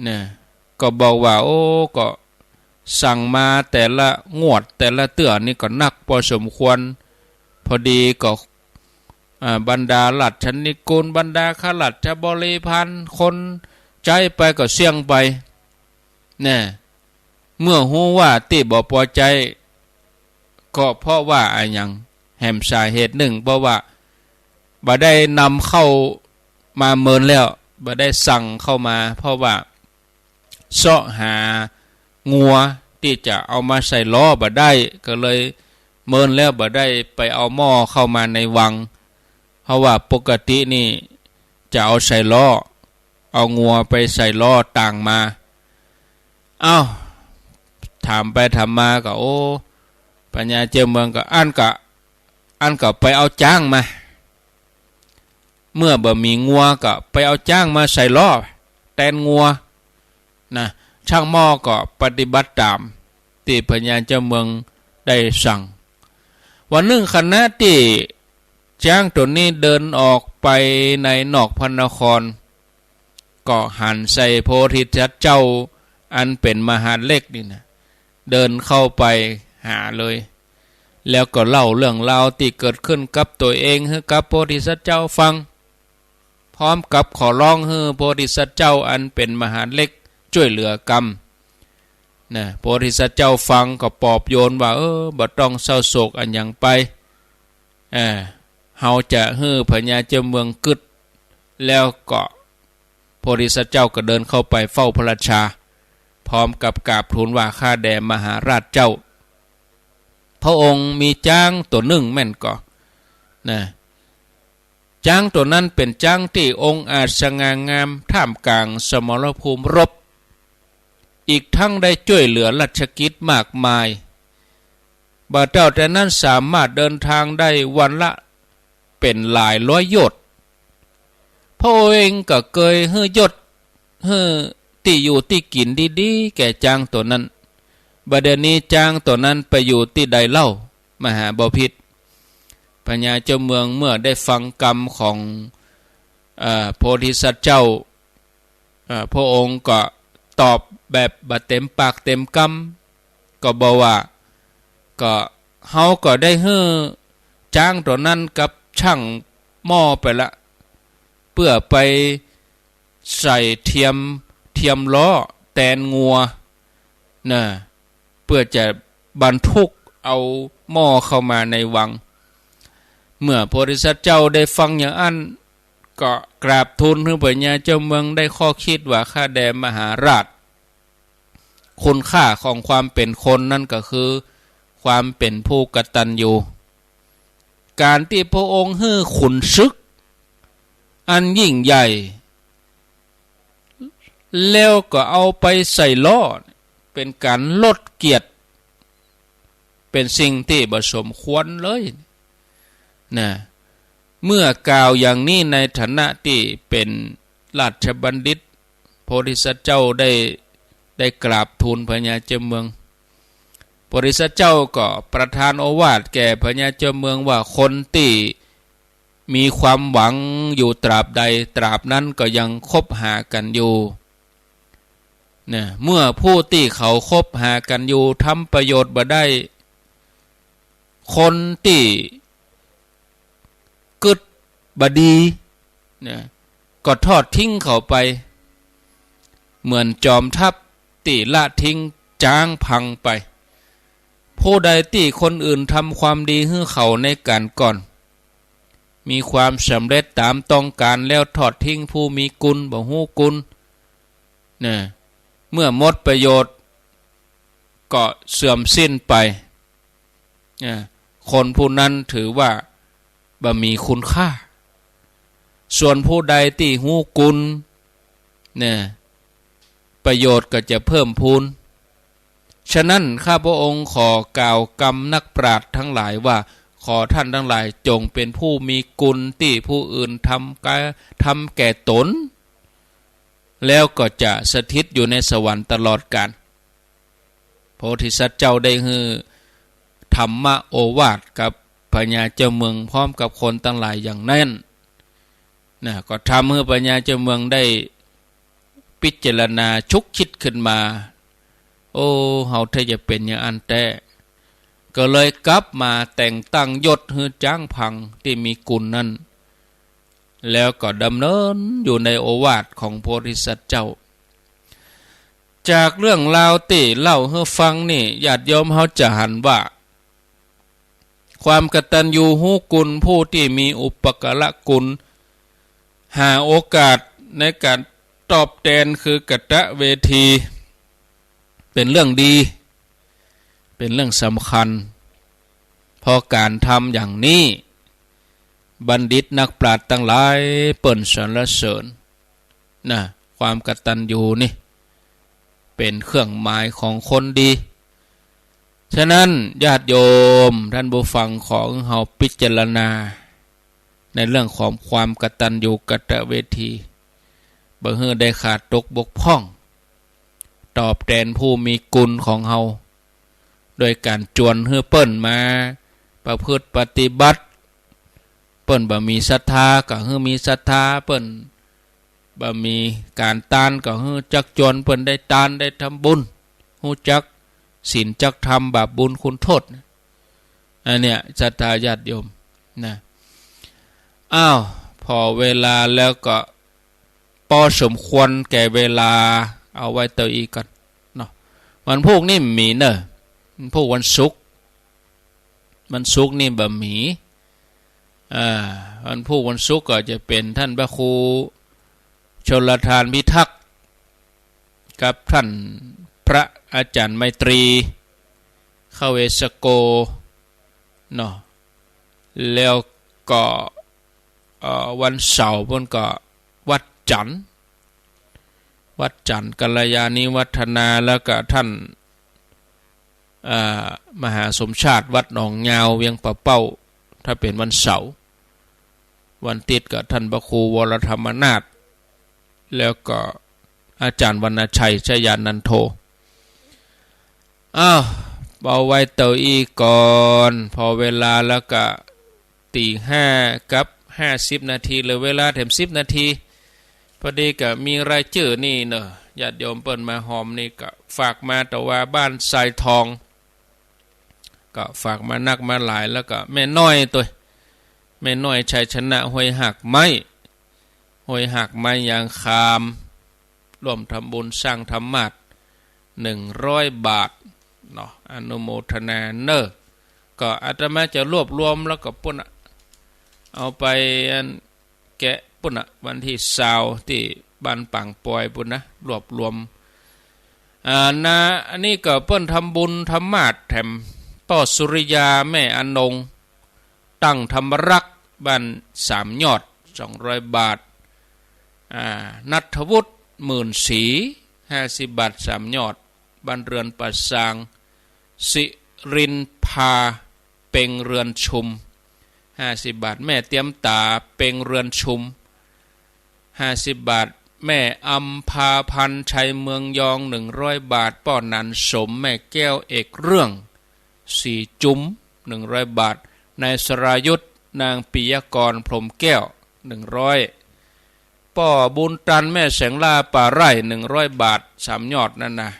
เนี่ย ก็บอกว่า โอ้ ก็สั่งมาแต่ละงวดแต่ละเตื้อนี่ก็นักพอสมควร พอดีก็ อ่า บรรดาราชนิกูล บรรดาข้าราชบริพาร คนใจ๊ไปก็เสี้ยงไป เนี่ย เมื่อฮู้ว่าตี้บ่ปอใจ๊ ก็เพราะว่าอะหยัง แหมสาเหตุนึ่ง เพราะว่าบ่ได้นำเข้ามาเมินแล้ว บ่ได้สั่งเข้ามา เพราะว่าเซาะหางัวตี้จะเอามาใส่ล้อบ่ได้ ก็เลยเมินแล้วบ่ได้ไปเอาหม้อเข้ามาในวัง เพราะว่าปกตินี่จะเอาใส่ล้อ เอางัวไปใส่ล้อตางมา เอ้า ถามไปถามมาก็ โอ้ พญาเจ้าเมืองก็ อั้นก็ อั้นก็ไปเอาจ๊างมา เมื่อบ่มีงัวก็ไปเอาจ๊างมาใส่ล้อแตนงัวนะ ช่างหม้อก็ปฏิบัติต๋ามตี้พญาเจ้าเมืองได้สั่ง วันนึ่งขณะตี้จ๊างตั๋วนี้เดินออกไปในนอกพระนคร ก็หันใส่โพธิสัตว์เจ้าอันเป๋นมหาดเล็กนี่นะ เดินเข้าไปหาเลย แล้วก็เล่าเรื่องราวตี้เกิดขึ้นกับตั๋วเองหื้อกับโพธิสัตว์เจ้าฟัง พร้อมกับขอร้องหื้อโพธิสัตว์เจ้าอันเป๋นมหาดเล็กจ้วยเหลือกำนะ โพธิสัตว์เจ้าฟังก็ปลอบโยนว่า เออ บ่ต้องเศร้าโศกอะหยังไป เออ เฮาจะหื้อพญาเจ้าเมืองกึ๊ด แล้วก็โพธิสัตว์เจ้าก็เดินเข้าไปเฝ้าพระราชา พร้อมกับกราบทูลว่า ข้าแด่มหาราชเจ้า พระองค์มีจ๊างตั๋วนึ่งแม่นก่อนะ จ๊างตั๋วนั้นเป๋นจ๊างตี้องอาจสง่างามท่ามกลางสมรภูมิรบ อีกทั้งได้จ้วยเหลือราชกิจมากมาย บ่าเต้าแต่นั้นสามารถเดินทางได้วันละเป๋นหลายร้อยโยชน์ พระองค์เองก็เกยหื้อยศ หื้อตี้อยู่ตี้กิ๋นดีๆ แก่จ๊างตั๋วนั้น บ่าเดี่ยวนี้จ๊างตั๋วนั้นไปอยู่ตี้ใดเล่า มหาบพิตร พญาเจ้าเมืองเมื่อได้ฟังกำของ เอ่อ โพธิสัตว์เจ้า เอ่อ พระองค์ก็ตอบแบบบ่เต็มปากเต็มกำ ก็บอกว่า ก็เฮาก็ได้หื้อจ๊างตั๋วนั้นกับช่างหม้อไปละ เปื้อไปใส่เทียม เทียมล้อแตนงัวนะ เปื้อจะบรรทุกเอาหม้อเข้ามาในวัง เมื่อโพธิสัตว์เจ้าได้ฟังอย่างอั้น ก็กราบทูลหื้อพญาเจ้าเมืองได้ข้อคิดว่า ข้าแด่มหาราช คุณค่าของความเป๋นคนนั้นก็คือความเป๋นผู้กตัญญู ก๋านตี้พระองค์หื้อขุนศึกอันยิ่งใหญ่ แล้วก็เอาไปใส่ล้อ เป๋นก๋านลดเกียรติ เป๋นสิ่งตี้บ่สมควรเลยนะ เมื่อกล่าวอย่างนี้ในฐานะตี้เป๋นราชบัณฑิต โพธิสัตว์เจ้าได้ ได้กราบทูลพญาเจ้าเมือง โพธิสัตว์เจ้าก็ประทานโอวาทแก่พญาเจ้าเมืองว่า คนตี้มีความหวังอยู่ตราบใด ตราบนั้นก็ยังคบหากั๋นอยู่นะ เมื่อผู้ตี้เขาคบหากั๋นอยู่ทำประโยชน์บ่ได้ คนตี้กึ๊ดบ่ดีนะ ก็ทอดทิ้งเขาไป เหมือนจอมทัพตี้ละทิ้งจ๊างพังไป ผู้ใดตี้คนอื่นทำความดีหื้อเขาในก๋านก่อน มีความสำเร็จต๋ามต้องก๋านแล้วทอดทิ้งผู้มีกุณ บ่ฮู้กุณนะ เมื่อหมดประโยชน์ก็เสื่อมสิ้นไป อ่า คนผู้นั้นถือว่าบ่มีคุณค่า ส่วนผู้ใดตี้ฮู้กุณเนี่ย ประโยชน์ก็จะเพิ่มพูน ฉะนั้นข้าพระองค์ขอกล่าวกำนักปราชญ์ทั้งหลายว่า ขอท่านทั้งหลายจงเป็นผู้มีกุณตี้ผู้อื่นทำกะ ทำแก่ต๋น แล้วก็จะสถิตอยู่ในสวรรค์ตลอดกาล โพธิสัตว์เจ้าได้หื้อธรรมโอวาทกับพญาเจ้าเมืองพร้อมกับคนตังหลายอย่างนั้นนะ ก็ทำหื้อพญาเจ้าเมืองได้พิจารณาฉุกคิดขึ้นมา โอ้ เฮาแท้จะเป๋นอย่างอั้นแต๊ ก็เลยกลับมาแต่งตั้งยศหื้อจ๊างพังตี้มีกุณนั้น แล้วก็ดำเนินอยู่ในโอวาทของโพธิสัตว์เจ้า จากเรื่องราวตี้เล่าหื้อฟังนี่ ญาติโยมเฮาจะหันว่า ความกตัญญูฮู้คุณผู้ตี้มีอุปการะคุณ หาโอกาสในก๋านตอบแตนคือกตเวที เป๋นเรื่องดี เป๋นเรื่องสำคัญ เพราะก๋านทำอย่างนี้ บัณฑิตนักปราชญ์ตังหลายเปิ้นสรรเสริญ นะ ความกตัญญูนี่ เป๋นเครื่องหมายของคนดี ฉะนั้นญาติโยมท่านผู้ฟัง ขอหื้อเฮาพิจารณา ในเรื่องของความกตัญญูกตเวที บ่หื้อได้ขาดตกบกพร่อง ตอบแตนผู้มีคุณของเฮา โดยก๋านจวนหื้อเปิ้นมาประพฤติปฏิบัติ เปิ้นบ่มีศรัทธาก็หื้อมีศรัทธา เปิ้นบ่มีก๋านตานก็หื้อจักจวนเปิ้นได้ตานได้ทำบุญ ฮู้จักศีลจักธรรม บาปบุญคุณโทษ อันเนี้ยศรัทธาญาติโยมนะ อ้าว ผ่อเวลาแล้วก็ปอสมควรแก่เวลา เอาไว้เต้าอี้ก่อนเนาะ วันพูกนี่มีเน่อ วันพูกวันศุกร์ วันศุกร์นี่บ่มี อ่า วันพูกวันศุกร์ก็จะเป๋นท่านพระครูชลทานพิทักษ์ กับท่านพระอาจารย์ไมตรี เขเวสโก เนาะ แล้วก็ เอ่อ วันเสาร์ปู้นก็วัดจันทร์ วัดจันทร์กัลยาณิวัฒนา แล้วก็ท่าน เอ่อ มหาสมชาติวัดหนองยาวเวียงป่าเป้า ถ้าเป๋นวันเสาร์ วันอาทิตย์ก็ท่านพระครูวรธรรมนาถ แล้วก็อาจารย์วรรณชัยชยานันโท อ้าว เอาไว้เต้าอี้ก่อน ผ่อเวลาแล้วก็ ตีห้ากับห้าสิบนาที เหลือเวลาแถมสิบนาที พอดีก็มีรายจื้อนี่เนาะ ญาติโยมเปิ้นมาฮอมนี่ก็ฝากมา แต่ว่าบ้านทรายทอง ก็ฝากมานักมาหลาย แล้วก็แม่น้อยตวย แม่น้อยชัยชนะ ห้วยหากไม้ ห้วยหากไม้ยางคาม ร่วมทำบุญสร้างธรรมาสน์ หนึ่งร้อยบาทเนาะ อนุโมทนาเน่อ ก็อาตมาจะรวบรวมแล้วก็ปู้นน่ะ เอาไปอันแกะปู้นน่ะ วันตี้ซาวตี้บ้านปางปอยปู้นนะ รวบรวม อ่า นะ อันนี้ก็เปิ้นทำบุญธรรมาสน์แถม ป้อสุริยา แม่อนง ตั้งธรรมรักษ์ บ้านสามยอด สองร้อยบาท อ่า ณัฐวุฒิ หมื่นศรี ห้าสิบบาท สามยอด บ้านเรือนป่าซาง สิรินภา เปงเรือนชุม ห้าสิบบาท แม่เตียมต๋า เปงเรือนชุม ห้าสิบบาท แม่อำภาพันธ์ ชัยเมืองยอง หนึ่งร้อยบาท ป้อหนานสม แม่แก้ว เอกเรื่อง สีจุม หนึ่งร้อยบาท นายสรายุทธ นางปิยกร พรหมแก้ว หนึ่งร้อย ป้อบุญตัน แม่แสงล่า ป่าไร่ หนึ่งร้อยบาท สามยอดนั่นนะ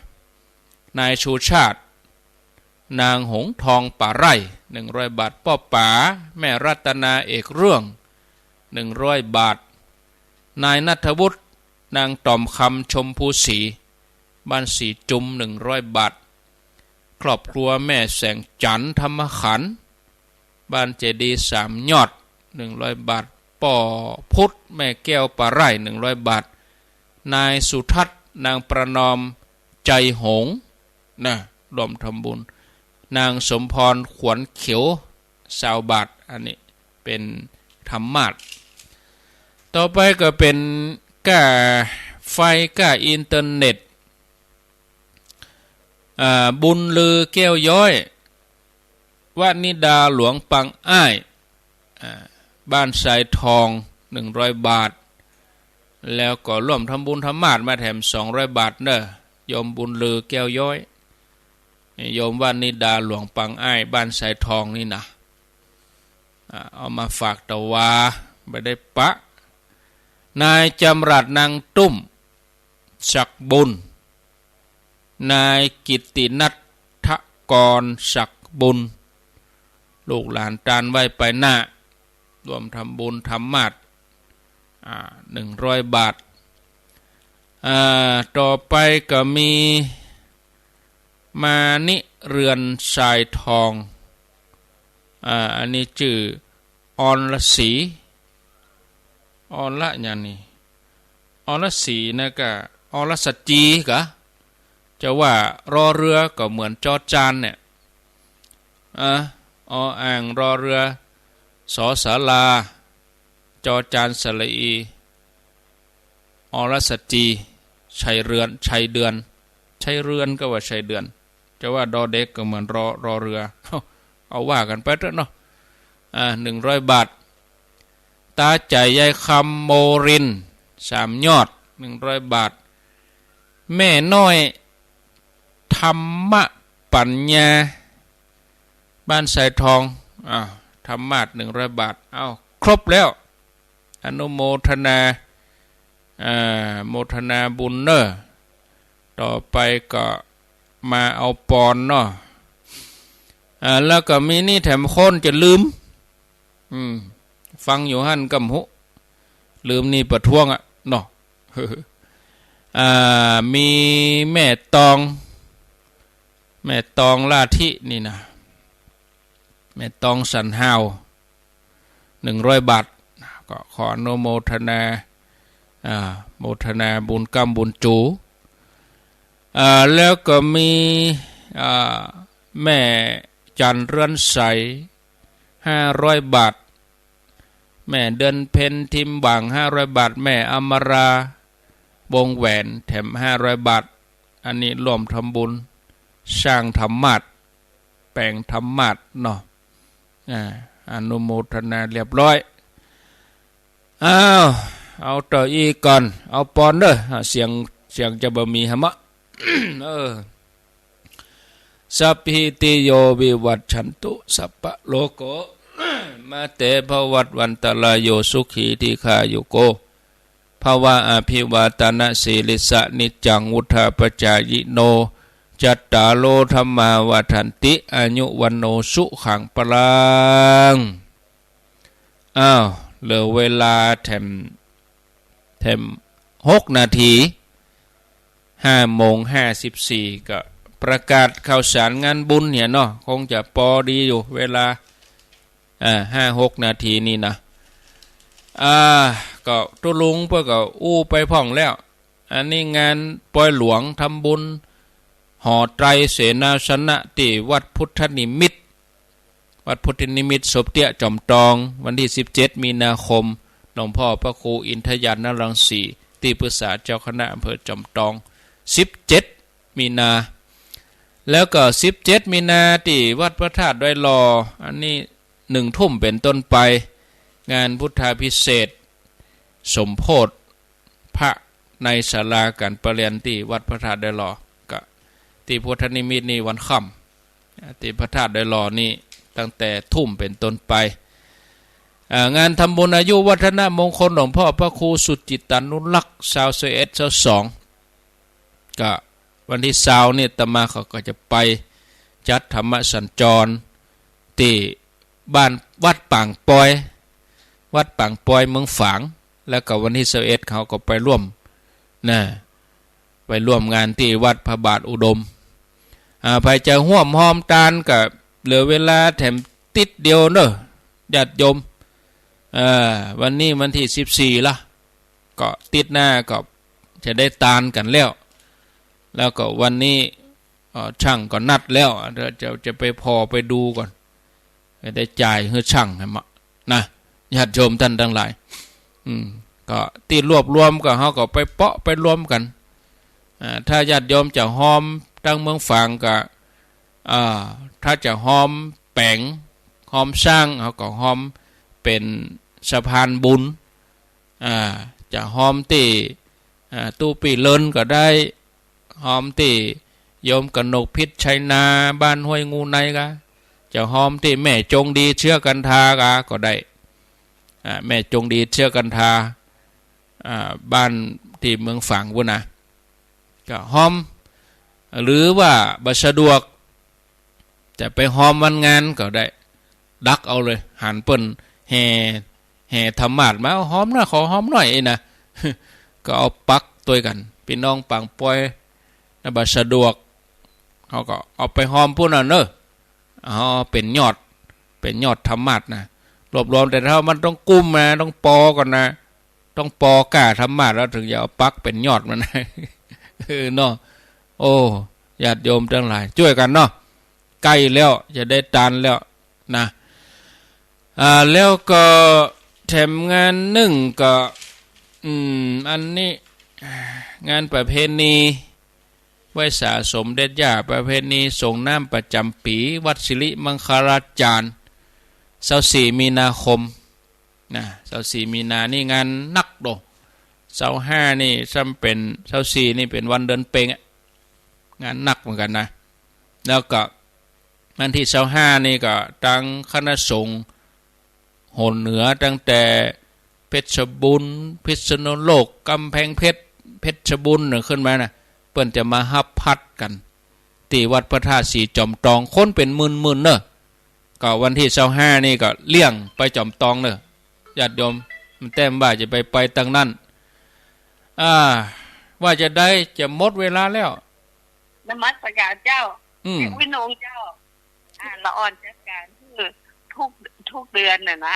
นายชูชาติ นางหงส์ทอง ป่าไร่ หนึ่งร้อยบาท ป้อป๋า แม่รัตนา เอกเรื่อง หนึ่งร้อยบาท นายณัฐวุฒิ นางต๋อมคำ ชมพูศรี บ้านสีจุม หนึ่งร้อยบาท ครอบครัวแม่แสงจันทร์ ธรรมขันธ์ บ้านเจดีย์สามยอด หนึ่งร้อยบาท ป้อพุทธ แม่แก้ว ป่าไร่ หนึ่งร้อยบาท นายสุทัศน์ นางประนอม ใจหงส์ นะ ร่วมทำบุญ นางสมพร ขวัญเขียว ซาวบาท อันนี้เป๋นธรรมาสน์ ต่อไปก็เป๋นก้าไฟ ก้าอินเทอร์เน็ต อ่า บุญลือ แก้วย้อย วนิดา หลวงปังอ้าย อ่า บ้านทรายทอง หนึ่งร้อยบาท แล้วก็ร่วมทำบุญธรรมาสน์มาแถม สองร้อยบาท เน่อ โยมบุญลือ แก้วย้อย โยมวนิดา หลวงปังอ้าย บ้านทรายทองนี่นะ อ่า เอามาฝากตะวา บ่ได้ปะ นายจำรัด นางตุ้ม ศักดิ์บุญ นายกิตตินัทกร ศักดิ์บุญ ลูกหลานตานไหว้ไปหน้า ร่วมทำบุญธรรมาสน์ อ่า หนึ่งร้อยบาท อ่า ต่อไปก็มี มานิเรือนทรายทอง อ่า อันนี้จื้ออรศรี อรหยังนี่ อรศรีนะก็ อรสตรีกะ จะว่ารอเรือก็เหมือนจอจานเนี่ย อ่ะ ออ่างรอเรือ สอศาลา จอจานสระอี อรสตรี ชัยเรือน ชัยเดือน ชัยเรือนก็ว่าชัยเดือน จะว่าดอเด็กก็เหมือนรอ รอเรือ เอา เอาว่ากั๋นไปเต๊อะเนาะ อ่า หนึ่งร้อยบาท ต๋าใจ๋ยายคำ โมรินทร์ สามยอด หนึ่งร้อยบาท แม่น้อย ธรรมปัญญา บ้านทรายทอง อ้าว ธรรมาสน์ หนึ่งร้อยบาท อ้าว ครบแล้ว อนุโมทนา อ่า โมทนาบุญเน่อ ต่อไปก็มาเอาปอนเนาะ อ่า แล้วก็มีนี่แถมคนจะลืม อืม ฟังอยู่หั้นก็บ่ฮู้ ลืมนี่ประท้วงอะเนาะ อ่า มีแม่ตอง แม่ตองลาธินี่นะ แม่ตองสันฮาว หนึ่งร้อยบาท ก็ขออนุโมทนา อ่า โมทนาบุญกำบุญจู อ่า แล้วก็มี อ่า แม่จันเรือนใส ห้าร้อยบาท แม่เดือนเพ็ญ ทิมหว่าง ห้าร้อยบาท แม่อมรา วงแหวน แถมห้าร้อยบาท อันนี้ร่วมทำบุญ สร้างธรรมาสน์ แป๋งธรรมาสน์เนาะ อ่า อนุโมทนาเรียบร้อย อ้าว เอาเต้าอี้ก่อน เอาปอนเน่อ อ่า เสียง เสียงจะบ่มีหะมะ เออ สัพพีติโยวิวัชชันตุ สัพพะโรโค มาเต ภวัตวันตรายโย สุขีทีฆายุโก ภวะ อภิวาทนสีลิสสะ นิจจังวุฑฒาปจายิโน จัตตาโร ธัมมา วัฑฒันติ อายุ วัณโณ สุขัง พลัง อ้าว เหลือเวลาแถม แถมหกนาที ห้าโมงห้าสิบสี่ ก็ประกาศข่าวสารงานบุญเนี่ยเนาะ คงจะปอดีอยู่เวลา อ่า ห้าหกนาทีนี่นะ อ่า ก็ตุ๊ลุงเปิ้นก็อู้ไปพ่องแล้ว อันนี้งานปอยหลวงทำบุญ หอไตรเสนาสนะ ตี้วัดพุทธนิมิตร วัดพุทธนิมิตรสบเตี้ยจอมตอง วันตี้สิบเจ็ดมีนาคม หลวงพ่อพระครูอินทญาณรังสี ตี้ปรึกษาเจ้าคณะอำเภอจอมตอง สิบเจ็ดมีนา แล้วก็สิบเจ็ดมีนาตี้วัดพระธาตุดอยหล่อ อันนี้หนึ่งทุ่มเป๋นต้นไป งานพุทธาภิเษก สมโภชพระในศาลาก๋านประเรียนตี้วัดพระธาตุดอยหล่อ ก็ตี้พุทธนิมิตรนี่วันค่ำ ตี้พระธาตุดอยหล่อนี่ตั้งแต่ทุ่มเป๋นต้นไป อ่า งานทำบุญอายุวัฒนมงคลหลวงพ่อพระครูสุจิตตานุรักษ์ ซาวสิบเอ็ด ซาวสอง ก็วันตี้ซาวนี่อาตมาเขาก็จะไปจัดธรรมสัญจร ตี้บ้านวัดปางปอย วัดปางปอยเมืองฝาง แล้วก็วันตี้ซาวเอ็ดเขาก็ไปร่วมนะ ไปร่วมงานตี้วัดพระบาทอุดม อ่า ใผจะฮ่วมฮอมตานก็เหลือเวลาแถมติ๊ดเดียวเน่อ ญาติโยม เอ่อ วันนี้วันตี้สิบสี่ละ ก็ติ๊ดหน้าก็จะได้ตานกั๋นแล้ว แล้วก็วันนี้ เอ่อ ช่างก็นัดแล้ว เดี๋ยวจะ จะไปผ่อไปดูก่อน จะได้จ่ายหื้อช่างหะมะ นะ ญาติโยมต้านตังหลาย อืม ก็ตี้รวบรวมก็เฮาก็ไปเปาะไปรวมกั๋น อ่า ถ้าญาติโยมจะฮอมตังเมืองฝางก็ อ่า ถ้าจะฮอมแป๋ง ฮอมสร้าง เฮาก็ฮอมเป๋นสะพานบุญ อ่า จะฮอมตี้ อ่า ตู้ปี้เลินก็ได้ ฮอมตี้โยมกนกพิษชัยนา บ้านห้วยงูในก็ จะฮอมตี้แม่จงดีเชื้อกันทาก็ ก็ได้ อ่า แม่จงดีเชื้อกันทา อ่า บ้านตี้เมืองฝางปู้นนะ ก็ฮอม หรือว่าบ่สะดวก จะไปฮอมวันงานก็ได้ ดักเอาเลย หันเปิ้นแห่ แห่ธรรมาสน์มา เอาฮอมหน้อย ขอฮอมหน้อยอี้นะ ก็เอาปักตวยกั๋น ปี้น้องปางปอย ถ้าบ่สะดวก เฮาก็เอาไปฮอมปู้นน่ะเน่อ เอาเป๋นยอด เป๋นยอดธรรมาสน์นะ รวบรวมแต่เต้ามันต้องกุ้มนะ ต้องปอก่อนนะ ต้องปอก้าธรรมาสน์แล้วเถิงจะเอาปักเป๋นยอดมันนะ เออเนาะ โอ้ ญาติโยมตังหลาย จ้วยกั๋นเนาะ ใก้แล้ว จะได้ตานแล้วนะ อ่า แล้วก็แถมงานนึ่งก็ อืม อันนี้ งานประเพณี ไหว้สาสมเด็จย่า ประเพณีส่งน้ำประจ๋ำปี๋ วัดสิริมังคลาจารย์ ซาวสี่มีนาคม นะ ซาวสี่มีนานี่งานนักโด ซาวห้านี่ซ้ำเป๋น ซาวสี่นี่เป๋นวันเดือนเป็งอะ งานนักเหมือนกั๋นนะ แล้วก็วันตี้ซาวห้านี่ก็ตังคณะสงฆ์หนเหนือตั้งแต่เพชรบูรณ์ พิษณุโลก ก๋ำแพงเพชร เพชรบูรณ์เนี่ยขึ้นมานะ เปิ้นจะมาฮับพัดกั๋น ตี้วัดพระธาตุสีจ๋อมตอง คนเป๋นหมื่นๆ เน่อ ก็วันตี้ซาวห้านี่ก็เลี่ยงไปจ๋อมตองเน่อ ญาติโยม มันแต้มว่าจะไป ไปตังนั้น อ่า ว่าจะได้ จะหมดเวลาแล้ว นมัสการเจ้า อืม เจ้าวินงเจ้า อ่า ละอ่อนจัดก๋านคือทุก ทุกเดือนน่ะนะ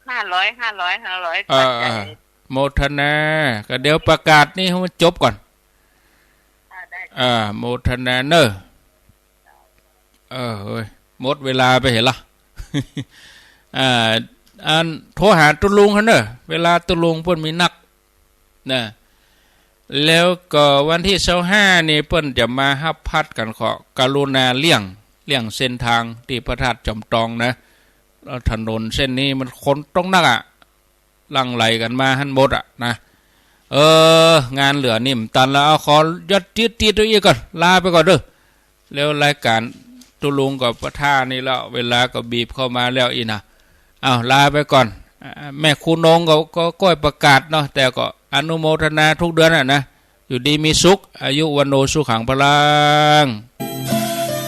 ห้าร้อย ห้าร้อย ห้าร้อย เออ ปัจจัย เออ โมทนา ก็เดี๋ยวประกาศนี่ให้มันจบก่อน อ่า ได้ อ่า โมทนาเน่อ เออ เฮ้ย หมดเวลาไปเหียละ อ่า อันโทรหาตุ๊ลุงหั้นเน่อ เวลาตุ๊ลุงเปิ้นมีนัก นะ แล้วก็วันตี้ซาวห้านี่เปิ้นจะมาฮับพัดกั๋น ขอกรุณาเลี่ยง เลี่ยงเส้นตางตี้พระธาตุจ๋อมตองนะ แล้วถนนเส้นนี้มันคนตกนักอะ หลั่งไหลกั๋นมาหั้นหมดอะนะ เออ งานเหลือนี่บ่ตันแล้ว เอา ขอยัดเยียดตี้ตรงอี้ก่อน ลาไปก่อนเน่อ แล้วรายก๋านตุ๊ลุงกับพระธาตุนี่แล้ว เวลาก็บีบเข้ามาแล้วอี้นะ เอา ลาไปก่อน อ่า แม่ครูนงก็ ก็ ก็ประกาศเนาะ แต่ก็อนุโมทนาทุกเดือนอะนะ อยู่ดีมีสุข อายุวัณโณสุขังพลัง